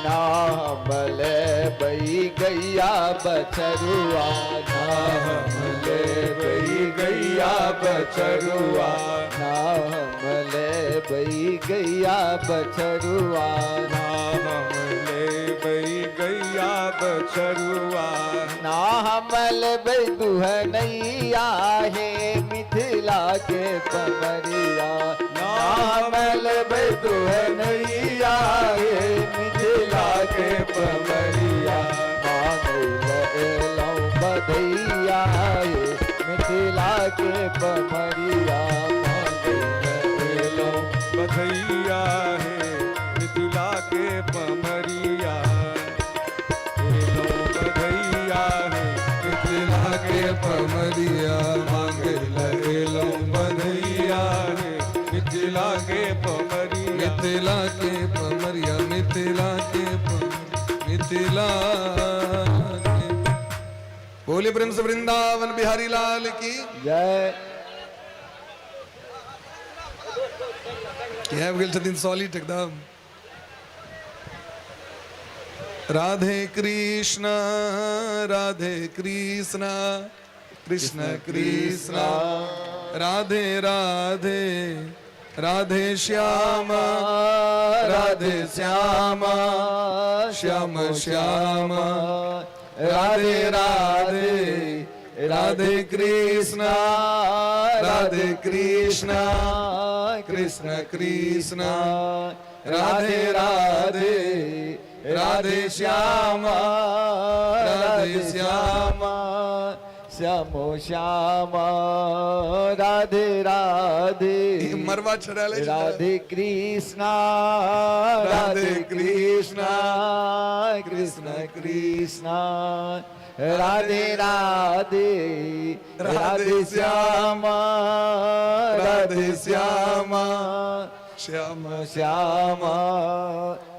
ना हम लेबै गैया बछरुआ, ना हम लेबै गैया बछरुआ, ना हम लेबै गैया बछरुआ, ना हम लेबै गैया बछरुआ, ना हम लेबै दुहनैया हे मिथिला के पमरिया, ना हम लेबै दुहनैया हे मिथिला के पमरिया, मांगै लए एलौं। बधैया हे मिथिला के पमरिया मांगे एलो बधैया हे मिथिला के पमरिया। एलो बधैया हे मिथिला के पमरिया मांगे एलो बधैया हे मिथिला के पमरिया। मिथिला के पमरिया, मिथिला के मिथिला के। बोले प्रेम से वृंदावन बिहारी लाल की जय। के आबि गेल छथिन सॉलिड एकदम। राधे कृष्ण राधे कृष्ण कृष्ण कृष्ण राधे राधे, राधे श्याम राधे श्याम श्याम श्याम राधे राधे, राधे कृष्ण राधे कृष्ण कृष्ण कृष्ण राधे राधे, राधे श्याम राधे श्याम श्याम श्याम राधे राधे। ई मरवा छड़ायल अछि। राधे कृष्णा राधे कृष्णा कृष्ण कृष्णा राधे राधे, राधे श्याम राधे श्याम श्याम श्याम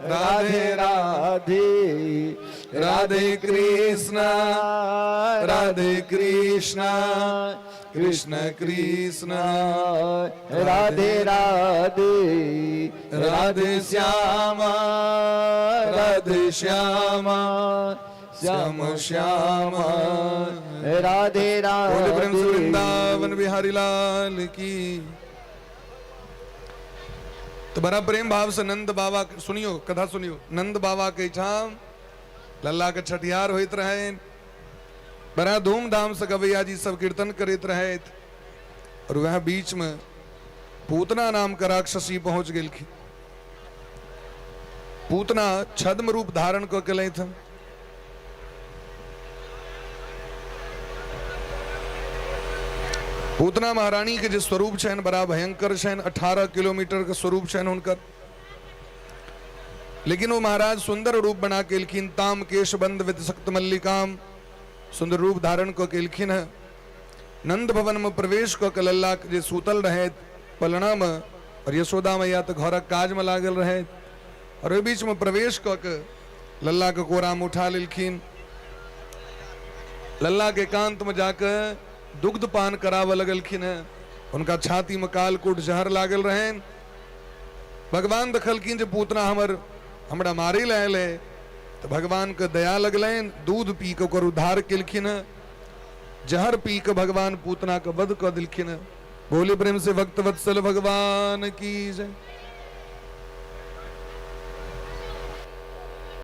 राधे राधे, राधे कृष्ण राधे कृष्ण कृष्ण कृष्ण राधे राधे, राधे श्याम राधे श्याम श्याम श्याम राधे बोले प्रेम से राधे। वृंदावन बिहारी लाल की। तो बड़ा प्रेम भाव से नंद बाबा, सुनियो कथा सुनियो। नंद बाबा के ठाम लल्ला के छठिहार होइत रहे, बड़ा धूमधाम से गवैया जी सब कीर्तन करैत रहे और वह बीच में पूतना नाम का राक्षसी पहुंच गेलखिन। पूतना छद्म रूप धारण कऽ के लैथ। पूतना महारानी के जे स्वरूप छनि बड़ा भयंकर छनि, 18 किलोमीटर के स्वरूप छनि हुनकर। लेकिन वो महाराज सुंदर रूप बना के एलखिन, ताम केश बंद विद सक्त मल्लिकाम, सुंदर रूप धारण कऽ के एलखिन है। नंद भवन में प्रवेश कऽ के लल्ला जे सूतल रहे पलना में और यशोदा मैया तऽ घरक काज में लागल रहे और ओहि बीच में प्रवेश कऽ के लल्ला के कोरा में उठा लेलखिन। लल्ला के एकांत में जाके दुग्ध पान कराबऽ लगलखिन है। उनका छाती में कालकूट जहर लागल रहनि। भगवान देखलखिन जे पूतना हमर हमरा मारे लए आयल है, तऽ भगवान के दया लगलनि, दूध पी के ओकर उद्धार केलखिन है। जहर पी के भगवान पूतना के वध कऽ देलखिन है। बोले प्रेम से भक्त वत्सल भगवान की जय।